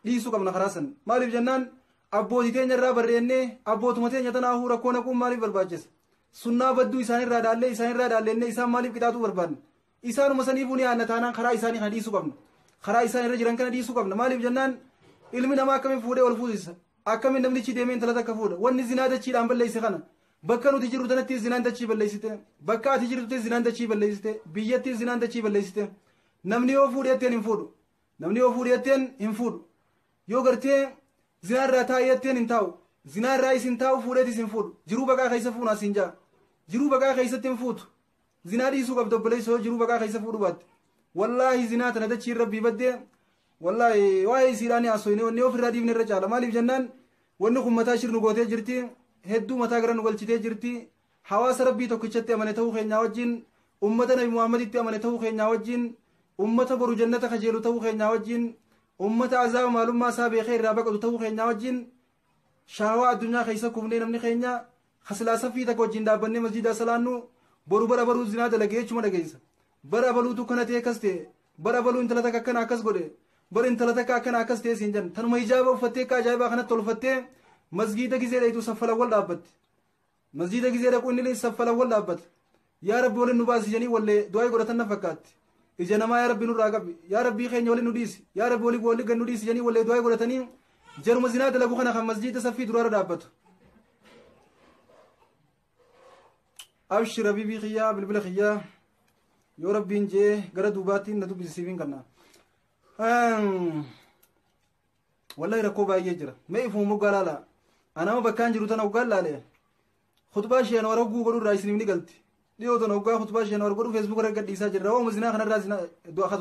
dhiisuu qabna karaa san. Maaliif jennaan, abbootii teenya irraa barreennee abbootuma teenya tanaafuu rakkoo naquun maaliif barbaachisa? Sunnaa badduu isaanirraa dhaallee isaanirraa dhaallennee isaan maaliif qixaatuu barbaadna? Isaanuma saniifuu ni aanna taanaan karaa isaanii kana dhiisuu qabna, karaa isaan irra jiran kana dhiisuu qabna. Maaliif jennaan, ilmi namaa akkamiin fuudhee wal fuusisa? Akkamiin namnichi deemee intala takka fuudha? Wanni zinaa dachiidhaan balleesse kana. Bakka nuti jirru tanatti zinaan dachii balleessite, bakka ati jirtutti zinaan dachii balleessite, biyyatti zinaan dachii balleessite. Namni yoo fuudhe jetteen hin fuudhu, namni yoo fuudhe jetteen hin fuudhu, yoo gartee zinaa irraa taa'e jetteen hin taa'u, zinaa irraa isin taa'u fuudheetis hin fuudhu. Jiruu baqaa keessa fuunaa siin jaa, jiruu baqaa keessatti hin fuutu. Zinaa dhiisuu qabda obboleessa yoo jiruu baqaa keessa fuudhu baatte. Wallaahi zinaa tana dachii rabbii baddee, wallaahi waa'ee isiidhaan haasofne wanni ofirraa dhiifne irra caala. Maaliif jennaan, wanni kun mataa shirnu gootee jirti, hedduu mataa gara nu galchitee jirti. Hawaasa rabbii tokkichatti amane ta'uu keenyaa wajjin, ummata nabi muhammaditti amane ta'uu keenyaa wajjin, ummata boru jannata kajeelu ta'uu keenyaa wajjin, ummata azaaba maalummaa isaa beekee irraa baqatu ta'uu keenyaa wajjin, shaawaa addunyaa keessa kufnee namni keenya kasilaa saffii takka wajjin dhaabbannee masjidaa salaannu boru bara baruu zinaa dalagee jechuma dhageessa. Bara baluutu kana ta'e akkas ta'e, bara baluu intala takka akkana akkas godhe, bara intala takka akkana akkas ta'e siin jenna. Tanuma hijaaba uffattee akka ajaa'ibaa kanatti tolfattee masgiida gizee dhayitu saffalawwal dhaabbatti. Masjiida gizee dhaqu inni saffalawwal dhaabbata. Yaa rabbi waliin nu baasi jedhanii wallee du'aa godhatan na fakkaatti. Ija namaa yaa rabbi nurraa qabi, yaa rabbii keenya waliin nu dhiisi, yaa rabbi walii walii gad nu dhiisi jedhanii wallee du'aa godhatanii jaruma zinaa dalagu kana kan masjiida saffii duraarra dhaabbatu. Abshir habiibii kiyyaa, bilbila kiyyaa yoo rabbiin jee gara duubaattiin na dubbisiisiifin kanna. Wallahi rakkoo baay'ee jira. Mee ifuma moggaa laala. Anama bakkaan jiru tana hoggaan laale. Khutbaa isheen warra hogguu godhu irraa isiniif ni galti. Dhiyoo tana hoggaa khutbaa isheen warra godhu feesbuuk irra gadhiisaa jirra. Waa'uma zinaa kanarraa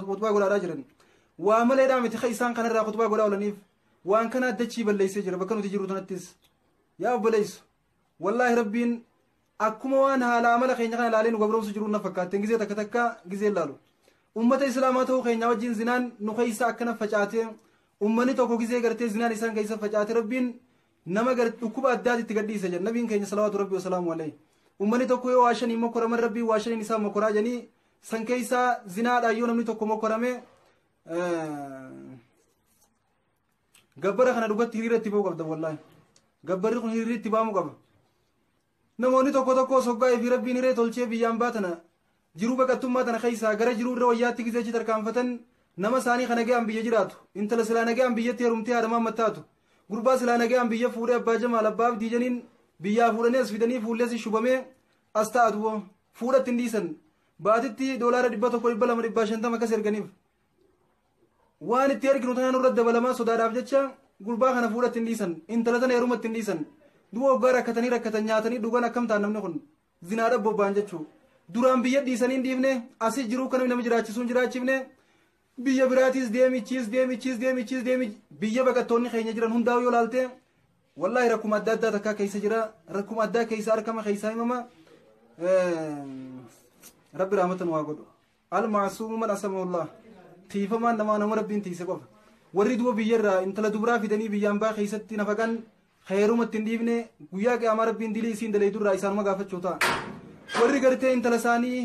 khutbaa godhaadhaa jiran. Waa maleedhaa miti isaan kanarraa khutbaa godhaa oolaniif. Waan kana dachii balleessee jira bakka nuti jirru tanattis. Yaa obboleessu. Wallaahi rabbiin akkuma waan haala amala keenya kana ilaalee nu gabroomsu jiru na fakkaatte gizee takka takka gizee ilaalu. Ummata islaamaa ta'uu keenya wajjin zinaan nu keessa akkana facaatee, ummanni tokko gizee gartee zinaan isaan keessa facaate rabbiin nama dhukkuba addaati itti gadhiisa jedha nabiin keenya salawaatu rabbi wasalaamu alayhi. Ummanni tokko yoo waa shaniin mokkoraman rabbiin waa shaniin isaan mokkoraa jedhanii, san keessaa zinaadhaan yoo namni tokko mokkorame Gabbara kana dhugatti hiriira itti ba'uu qabda wallaahi. Gabbarri kun hiriira itti ba'amuu qaba. Namoonni tokko tokko soggaa fi rabbiin hiree tolchee biyyaan baatana jiruu baqattummaa tana keessaa gara jiruu irra wayyaatti gizeechi tarkaanfatan nama isaanii kana ga'an biyya jiraatu. Intala silaa nagayaan biyyatti heerumtee haadhamaan mattaatu. Gurbaa silaa nagayaan biyya fuudhee abbaa jamaal abbaa abdii janiin biyyaa fuudhanii as fidanii fuullees shubamee as taa'atu fuudhatti hin dhiisan. Baatitti $100 200 250 akkas erganiif. Waan itti erginu tanaan irra dabalamaa sodaadhaaf jecha gurbaa kana fuudhatti hin dhiisan. Intala tana heerumatti hin dhiisan. Du'a waggaa rakkatanii rakkatan nyaatanii dhugan akkam ta'an namni kun zinaadha bobba'an jechuu. Duraan biyya dhiisanii hin dhiifne asii jiruu kana nama jiraachisuun jiraachifne biyya biraatiis deemichiis deemichiis deemichiis deemi biyya baqattoonni keenya jiran hundaa'u yoo laalte wallaahi rakkuma adda addaa takkaa keessa jira rakkuma addaa keessa harkama keessaa himama rabbi rahmatan waa godhu almaasuumu man asamahullah tiifamaan namaa nama rabbiin tiise qofa warri duba biyyarraa intala dubraa fidanii biyyaan baa keessatti nafaqan heerumatti hin dhiifne guyyaa qiyaamaa rabbiin dilii isiin daleedurraa isaanuma gaafachuu ta'a warri gartee intala isaanii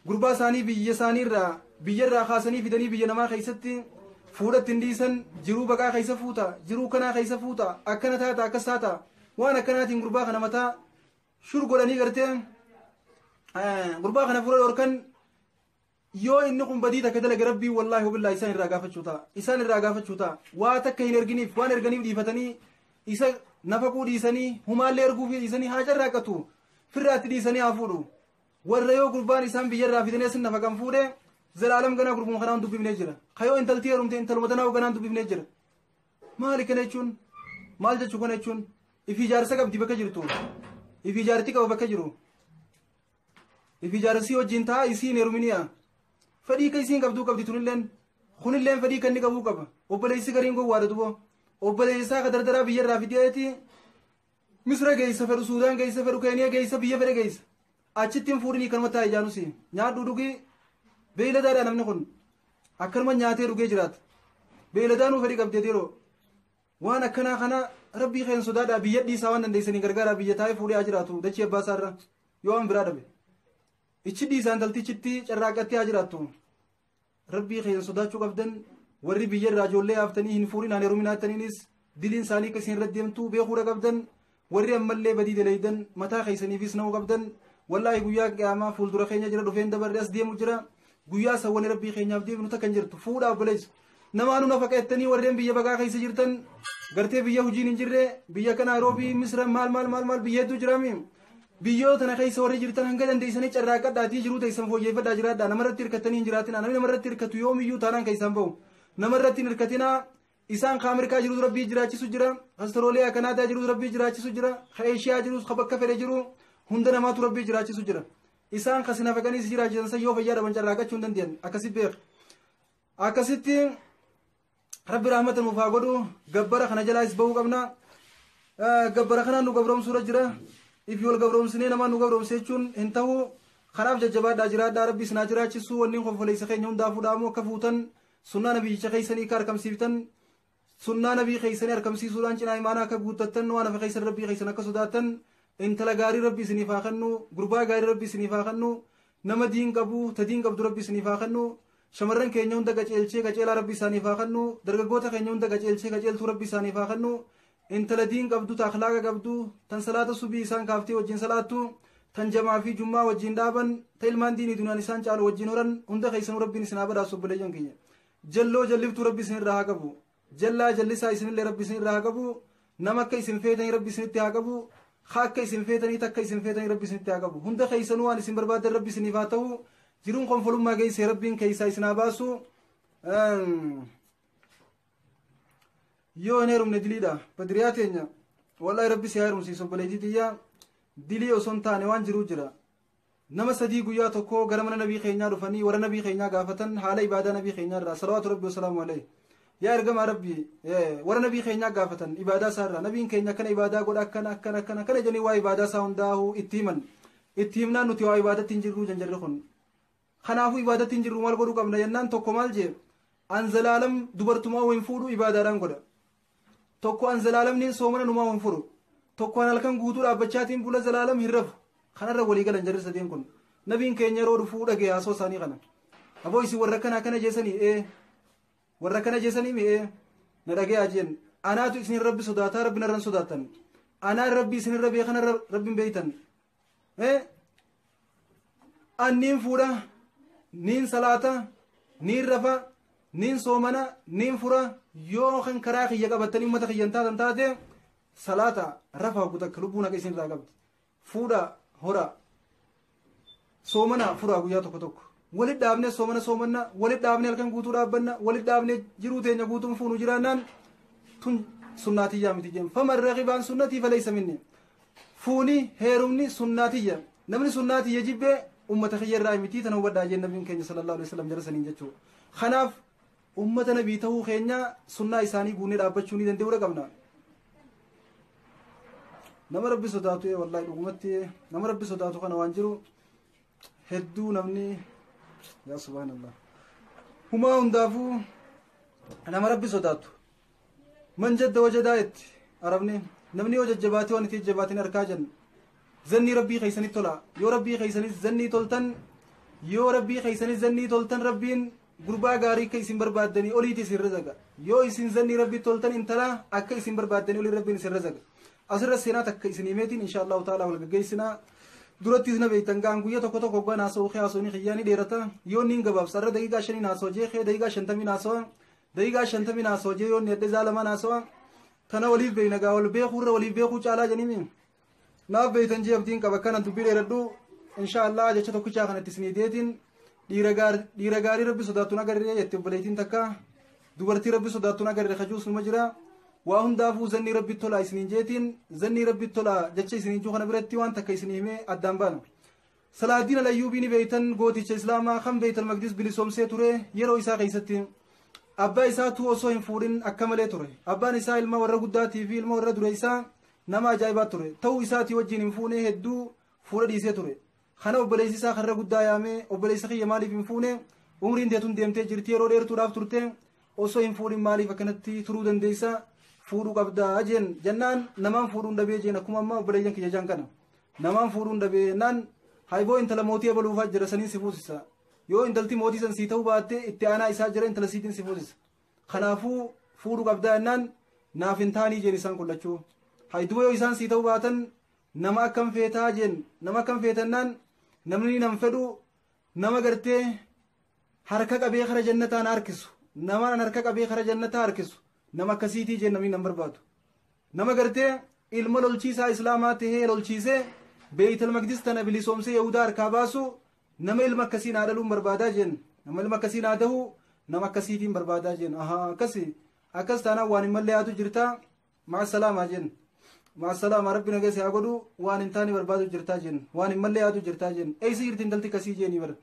gurbaa isaanii biyya isaaniirraa biyyarraa kaasanii fidanii biyya namaa keessatti fuudhatti hin dhiisan jiruu baqaa keessa fuuta jiruu kanaa keessa fuuta akkana taata akkas taata waan akkanaatiin gurbaa kana mataa shur godhanii gartee gurbaa kana fuula dhorkan yoo inni kun badii takka dalage rabbii wallaahi wabillaa isaan irraa gaafachuu ta'a isaan irraa gaafachuu ta'a waa takka hin erginiif waan erganiif dhiifatanii isa nafaquu dhiisanii humaallee erguuf dhiisanii haa carraaqatu firraatti dhiisanii haa fuudhu warra yoo gurbaan isaan biyyarraa fidanii asin nafaqan fuudhe zalaalam ganaa gurbuun kanaan dubbifnee jira kayoo intaltii heerumte intaluma tanaa ganaan dubbifnee jira maali kana jechuun maal jechuu kana jechuun ifi ijaarsa qabdi bakka jirtu ifi ijaartii qaba bakka jiru ifi ijaarsii wajjin ta'a isiin heeruminiya fedhii ka isiin qabduu qabdi tunilleen kunilleen fedhii kan inni qabuu qaba obboleessi gariin gowwaadha dubo obboleessaa ka dardaraa biyyarraa fideeti misra geessa fedhu suudaan geessa fedhu keeniyaa geessa biyya fedhe geessa achittiin fuudhinii kanuma taa'e jaanusi nyaadhu dhugii beeyladaadha namni kun akkanuma nyaatee dhugee jiraata beeyladaanuu fedhii qabdee yeroo waan akkanaa kana rabbii keen sodaadhaa biyya dhiisaa waan dandeessanii gargaaraa biyya taa'ee fuudhee haa jiraatu dachee abbaa isaarra yoo waan biraa dhabe ichi dhiisaan taltichitti carraaqqattee haa jiraattu rabbii keen sodaachuu qabdan warri biyya irraa ijoollee haaftanii hin fuudhin haan heeruminaattaniinis diliin isaanii akka isin irra deemtu beekuudha qabdan warri ammallee badii daleeydan mataa keessaniifis na'uu qabdan wallaahi guyyaa qiyaamaa fuuldura keenya jira dhufeen dabarre as deemu jira guyyaa sawwani rabbii keenyaaf deemnu takka hin jirtu fuudhaa obboleessu namaanuu nafaqa jettanii warreen biyya baqaa keessa jirtan gartee biyya hojiin hin jirre biyya kana Naayiroobii Misra maal maal maal maal biyya hedduu jiraami biyyoota tana keessa warri jirtan hanga dandeessanii carraaqqadhaatii jiruu teessan fooyyeffadhaa jiraadhaa namarratti hirkattanii hin jiraatinaa namni namarratti hirkatu yoomiyyuu taanaan keessaan bahu namarratti hin hirkatinaa isaan ka Ameerikaa jiruus rabbii jiraachisu jira Awustiraaliyaa Kanaadaa jiruus rabbii jiraachisu jira ka Eeshiyaa jiruus ka bakka fedhe jiru hunda namaatu rabbii jiraachisu jira isaan kasi nafaqanii si jiraachisan san yoo fayyaa dhaban carraaqachuu hin dandeenye akkasi beek akkasitti rabbi rahmata nuuf haa godhu gabbara kana jalaas bahuu qabna gabbara kanaan nu gabroomsuura jira ifi wal gabroomsinee namaan nu gabroomse jechuun hin ta'u kanaaf jajjabaadhaa jiraadhaa rabbi isin haa jiraachisu wanniin konfoleessa keenya hundaa fuudhaamu akka fuutan sunnaa nabiyyicha keessanii akka harkamsiiftan sunnaa nabii keessanii harkamsiisuudhaan cinaa imaanaa akka guuttattan waan hafe keessan rabbii keessan akka sodaattan intala gaarii rabbi isiniif haa kennu gurbaa gaarii rabbi isiniif haa kennu nama diin qabu ta diin qabdu rabbi isiniif haa kennu shamarran keenya hunda qaceelchee qaceelaa rabbi isaaniif haa kennu dargaggoota keenya hunda qaceelchee qaceeltuu rabbi isaaniif haa kennu intala diin qabdu ta akhlaaqa qabdu tan salaata subii isaan kaaftee wajjin salaattu tan jamaa fi jummaa wajjin dhaaban ta ilmaan diinii duniyaan isaan caalu wajjin horan hunda keessanuu rabbiin isin haa badhaasu obboleeyyan keenya jalloo jalliftuu rabbi isin irraa haa qabu jallaa jallisaa isinillee rabbi isin irraa haa qabu nama akka isin feetanii rabbi isinitti haa qabu akka isin feetanii takka isin feetanii rabbi isinitti haa qabu hunda keessanuu waan isin barbaadan rabbi isiniif haa ta'u jiruun konfolummaa geessee rabbiin keessaa isin haa baasu yoo hin heerumne diliidha badiriyaa teenya wallaahi rabbi si haa heerumsiisu obboleettii xiyyaa dilii osoo hin taane waan jiruu jira nama sadii guyyaa tokko gara mana nabii keenyaa dhufanii warra nabii keenyaa gaafatan haala ibaadaa nabii keenyaa irraa salawaatu rabbi wasalaamu alayhi yaa ergamaa rabbii warra nabii keenyaa gaafatan ibaadaa isaa irraa nabiin keenya akkana ibaadaa godha akkana akkana akkana akkana jedhanii waa ibaadaa isaa hundaa'uu itti himan itti himnaan nuti waa ibaadatti hin jirruu janjarri kun kanaafuu ibaadatti hin jirru maal godhuu qabna jennaan tokko maal jee an zalaalam dubartumaa hin fuudhu ibaadaadhaan godha tokko an zalaalamniin soomana numaa hin furu tokko an halkan guutuu dhaabbachaatiin bula zalaalam hin rafu kanarra walii galan jarri sadeen kun nabiin keenya yeroo dhufuu dhagee haasoo isaanii kana aboo isin warra kana akkana jeesanii ee warra kana jeesanii mi'ee na dhagee jeen Anaatu isin rabbi sodaataa, rabbi narran sodaatan. Anaan rabbi isinirra beekana, rabbin beeytan. Anniin fuudha, niin salaata, niin rafa, niin soomana, niin fura. Yoo kan karaa kiyya qabattanii ummata kiyyan taatan taate, salaata, rafa, hoggu takka lubbuun haqa isin irraa qabdi, fuudha, hora, soomana, furaa, guyyaa tokko tokko walit dhaabne soomana soomanna, walit dhaabne halkan guutuu dhaabbanna, walit dhaabne jiruu teenya guutuun fuunu jiraannaan, tun sunnaatiyyaa miti jeen. Faman raghiba an sunnatii falaysa minni. Fuuni heerumni sunnaatiyya, namni sunnaatiyya jibbee ummata kiyya irraa miti, tana hubadhaa jeen nabiin keenya sallallahu alaihi wasallam jara saniin jechuudha. Kanaaf ummata nabii ta'uu keenya sunnaa isaanii guunnee dhaabbachuu ni danda'uudha qabna. Nama rabbi sodaatu, wallahi dhugumatti nama rabbi sodaatu kana waan jiru hedduu namni, yaa subhaanallah, humaa hundaafuu nama rabbi sodaatu. Man jadda wajadaa itti arabni, namni yoo jajjabaate waan itti jajjabaatin harkaa jenna. Zannii rabbii keeysanitti tola. Yoo rabbii keeysanis zannii toltan, yoo rabbii keeysanis zannii toltan, rabbiin gurbaa gaarii akka isin barbaaddanii oliiti isin razaqa. Yoo isin zannii rabbii toltan, intala akka isin barbaaddanii olii rabbiin isin razaqa. Asirra seenaa takka isin himeetiin insha Allahu ta'ala wal gaggeessinaa. Durattis na beektan gaan guyya tokko tokko hoggaan haasa'u kee haasa'uun kiyyaa ni dheerata. Yoo niin gabaabsa, irra daqiiqaa 5 haasa'u jee kee daqiiqaa 50 haasa'a, daqiiqaa 50 haasa'u jee yoo inni hedhe zaalamaan haasa'a. Tana waliif beekna gaa, wal beekuurra waliif beekuu caalaa jenimi. Naaf beektan jee abdiin qaba. Akkanan dubbii dheeradhu insha Allah jecha tokkichaa kanatti isinii deetiin, dhiira gaarii rabbi sodaattuun agarree jette obboleettiin takka, dubartii rabbi sodaattuun agarre kajuus numa jira. Waa hundaafuu zannii rabbi tolaa isiniin jeetiin, zannii rabbi tolaa jecha isiniin juu kana biratti waan takka isinii himee addaan baana. Salaaddiin Alayyuubii ni beeytan, gooticha islaamaa kan Beeytal Maqdis bilisoomsee ture. Yeroo isaa keessatti abbaa isaatu osoo hin fuudhin akka malee ture. Abbaan isaa ilma warra guddaatii fi ilma warra dureessaa, nama ajaa'ibaa ture. Ta'uu isaatii wajjin hin fuune, hedduu fuudha dhiisee ture. Kana obboleessi isaa karra guddaa yaamee, "Obboleessa kiyya, maaliif hin fuune? Umriin teetun deemtee jirti, yeroo dheertuudhaaf turte, osoo hin fuudhin maaliif akkanatti turuu dandeessa? Fuudhuu qabdaa," jeen. Jennaan, "Namaan fuudhuun dhabee," jeen. Akkuma amma obboleeyyan kiyya jaan kana, "Namaan fuudhuun dhabee," jennaan, "Hayboo, intala mootii ebaluufaa jira, saniin si fuusisa. Yoo intalti mootii san sii ta'uu baatte, itti aanaa isaa jira, intala siitiin si fuusisa. Kanaafuu fuudhuu qabdaa," jennaan, "Naaf hin taanii," jeen isaan kullachuu. "Hayduba, yoo isaan sii ta'uu baatan nama akkam feetaa?" jeen. "Nama akkam feetannaan, namni nam fedhu nama gartee harka qabee kara jannataa na harkisu, nama harka qabee kara jannataa harkisu, nama akkasiitii," jeen. "Namni nan barbaadu nama gartee ilma lolchiisaa islaamaa tahee lolchiisee Beeytal Maqdis tana bilisoomsee Yahudaa harkaa baasu, nama ilma akkasii naa dhaluun barbaadaa," jeen. "Nama ilma akkasii naa dahu, nama akkasiitiin barbaadaa," jeen. "Ahaa, akkasi, akkas taanaan waan hin mallee yaadu jirtaa, ma'a salaamaa," jeen. "Ma'a salaamaa, rabbi nageesse haa godhu, waan hin taane barbaadu jirtaa," jeen. "Waan hin mallee yaadu jirtaa," jeen. "Eessa jirti intalti akkasii?" jeenii bara.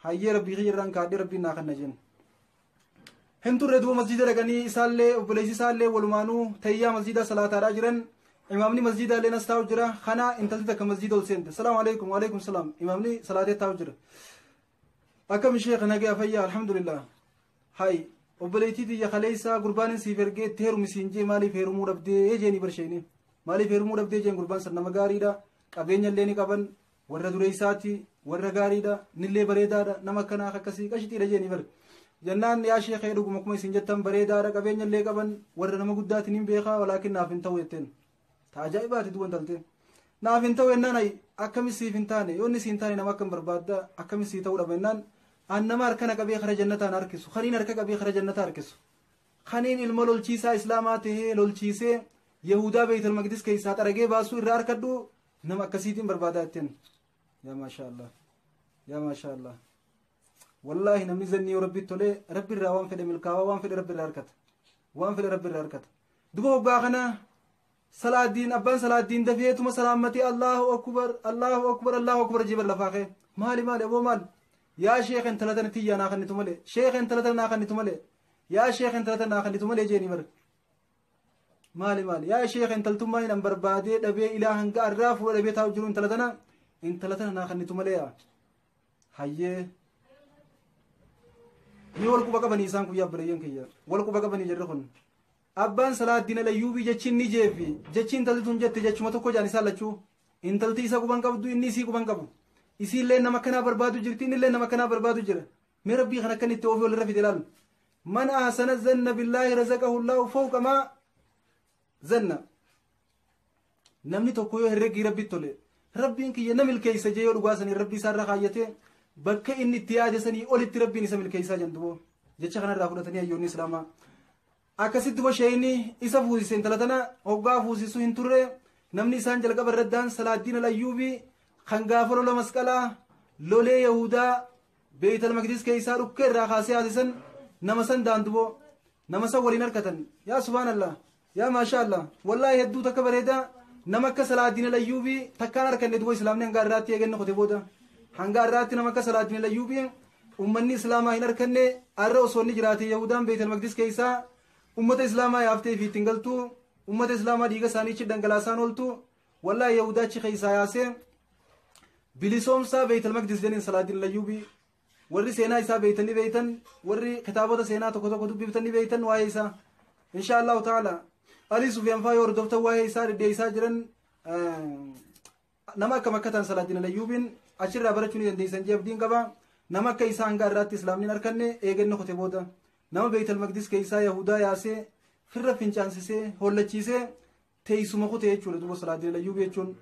"Hayyee, rabbii kiyya irraan kaadhee rabbiin naa kanna," jeen. Hin turre duuba masjida dhaqanii, isaallee obboleessi isaallee walumaanuu tayyaa masjida salaataadhaa jiran. Imaamni masjida illee nas taa'u jira. Kana intalti takka masjida ol seente. "Salaamu alaikum." "Waalaikum salaam." Imaamni salaatee taa'u jira. "Akkam sheekh, nagaya, fayyaa?" "Alhamdulillah." "Hay, obboleettii tiyya, kaleessaa gurbaan siif ergee itti heerumi siin jee, maaliif heerumuu dhabdee?" jeeni barsheeni. "Maaliif heerumuu dhabdee?" jeen. "Gurbaan san nama gaariidha, qabeenya illee ni qaban, warra dureessaati, warra gaariidha, nillee bareedaadha, nama akkanaa akkasii qashixiidha," jeeni bar. Jennaan, "Yaa sheekee, dhuguma akkuma isin jettan bareedaadha, qabeenya illee qaban, warra nama guddaatiin hin beekaa, walaakin naaf hin ta'u," jetteen. Ta ajaa'ibaati duuba intaltee. "Naaf hin ta'u," jennaan, "Ayi, akkami siif hin taane? Yoo inni siif hin taane nama akkam barbaadda? Akkami sii ta'uu dhaba?" jennaan, "An nama harkana qabee kara jannataan harkisu, kaniin harka qabee kara jannataa harkisu, kaniin ilma lolchiisaa islaamaa tahee lolchiisee Yahudaa Beeytal Maqdis keessaa xaragee baasuu irraa harkadhu, nama akkasiitiin barbaadaa," jetteen. Yaa maashaa Allah, yaa maashaa Allah, wallaahi namni zannii yoo rabbitti tolee, rabbi irraa waan fedhe milkaawaa, waan fedhe rabbi irraa harkata, waan fedhe rabbi irraa harkata. Duba hoggaa kana Salaaddiin, abbaan Salaaddiin dafeetuma salaammatee, "Allahu akbar, Allahu akbar, Allahu akbar," jee lafaa kee. "Maali, maali aboo, maali?" "Yaa sheekh, intala tana tiyyaa naa kannitu malee, sheekh, intala tana naa kannitu malee, yaa sheekh, intala tana naa kannitu malee," jeeni bara. "Maali, maali yaa sheekh?" "Intaltummaa hin barbaadee dhabee, ilaa hanga arraa fuula dhabee taa'u jiru, intala tana, intala tana naa kannitu malee yaa." Hayyee, ni wal quba qabanii isaan guyyaa obboleeyyan kiyya, wal quba qabanii jirri kun. Abbaan Salaaddiin Alayyuubii jechiin ni jeefi, jechi intalti tun jette jechuma tokko jaan isaan lachuu. Intalti isa quban qabdu, inni isii quban qabu. Isiillee nama akkanaa barbaadu jirti, innillee nama akkanaa barbaadu jira. Mee rabbii kan akkan itti oofee walirra fide ilaalu. Man ahsana zanna billaahi razaqahu Allahu fawqa maa Zanna namni tokko yoo herreggii rabbitti tole, rabbiin kiyya na milkeeysa jee yoo dhugaa sanii rabbii isaarra kaayyate, bakka inni itti yaade sanii olitti rabbiin isa milkeeysaa jendubo. Jecha kanarraa fudhatanii hayyoonni islaamaa akkasitti duba sheeyni isa fuusise. Intala tana hoggaa fuusisuu hin turre. Namni isaan jalqaba irraddaan Salaaddiin Alayyuubii kan gaafa lola masqalaa lolee Yahudaa Beeytal Maqdis keessaa dhukkee irraa kaasee haasisan, nama san daanduboo nama san waliin harkatan. Yaa subhaanallah, yaa maasha Allah, wallaahi hedduu takka bareeda. Nama akka Salaaddiin Alayyuubii takkaan harkanne duba islaamni hanga irraatti eeganne qote booda. Hanga irraatti nama akka Salaaddiin Alayyuubii ummanni islaamaa hin harkanne. Arra osoo inni jiraate Yahudaan Beeytal Maqdis keessaa ummata islaamaa yaaftee fi ittiin galtu, ummata islaamaa dhiiga isaanii achi dhangalaasaan ooltu. Wallaahi Yahudaa achi keessaa yaasee bilisoomsaa Beeytal Maqdis jedhaniin Salaaddiin Alayyuubii. Warri seenaa isaa beeytanii beeytan, warri kitaabota seenaa tokko tokko dubbiftanii beeytan waa'ee isaa, insha Allahu ta'ala Alii Sufyaan faa yoo hordoftan waa'ee isaa dhidheessaa jiran. Nama akkam akka ta'an Salaaddiin Alayyuubiin achirraa barachuu ni dandeessan jee abdiin qaba. Nama akka isaa hanga irraatti islaamni hin harkanne eeganne qote booda. Nama Beeytal Maqdis keessaa Yahudaa yaasee firra fincaansisee hollachiisee teessuma kute jechuudha duba Salaaddiin Alayyuubii jechuun.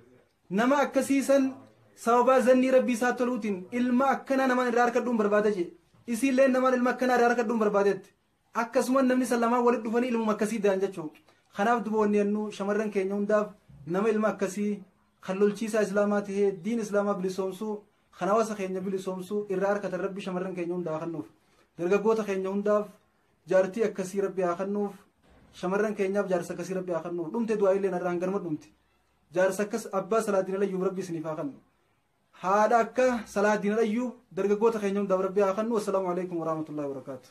Nama akkasiisan sababaa zannii rabbii isaa toluutiin ilma akkanaa namaan irraa harkadhuun barbaada jee, isiillee namaan ilma akkanaa irraa harkadhuun barbaadetti, akkasuma namni san lamaan walitti dhufanii ilmuma akkasii da'an jechuudha. Kanaaf duba wanni jennu shamarran keenya hundaaf nama ilma akkasii kan lolchiisaa islaamaa tahee diin islaamaa bilisoomsuu, kan hawaasa keenya bilisoomsuu irraa harkatan rabbi shamarran keenya hundaa kennuuf. Dargaggoota keenya hundaaf jaartii akkasii rabbi haa kennuuf. Shamarran keenyaaf jaarsa akkasii rabbi haa kennuuf. Dhumte du'aa illee narraa hanganuma dhumte. Jaarsa akkas abbaa Salaaddiin Alayyuub rabbi isiniif haa kennu. Haadha akka Salaaddiin Alayyuub dargaggoota keenya hundaaf rabbi haa kennu. Assalaamu alaikum warahmatullahi wabarakaatu.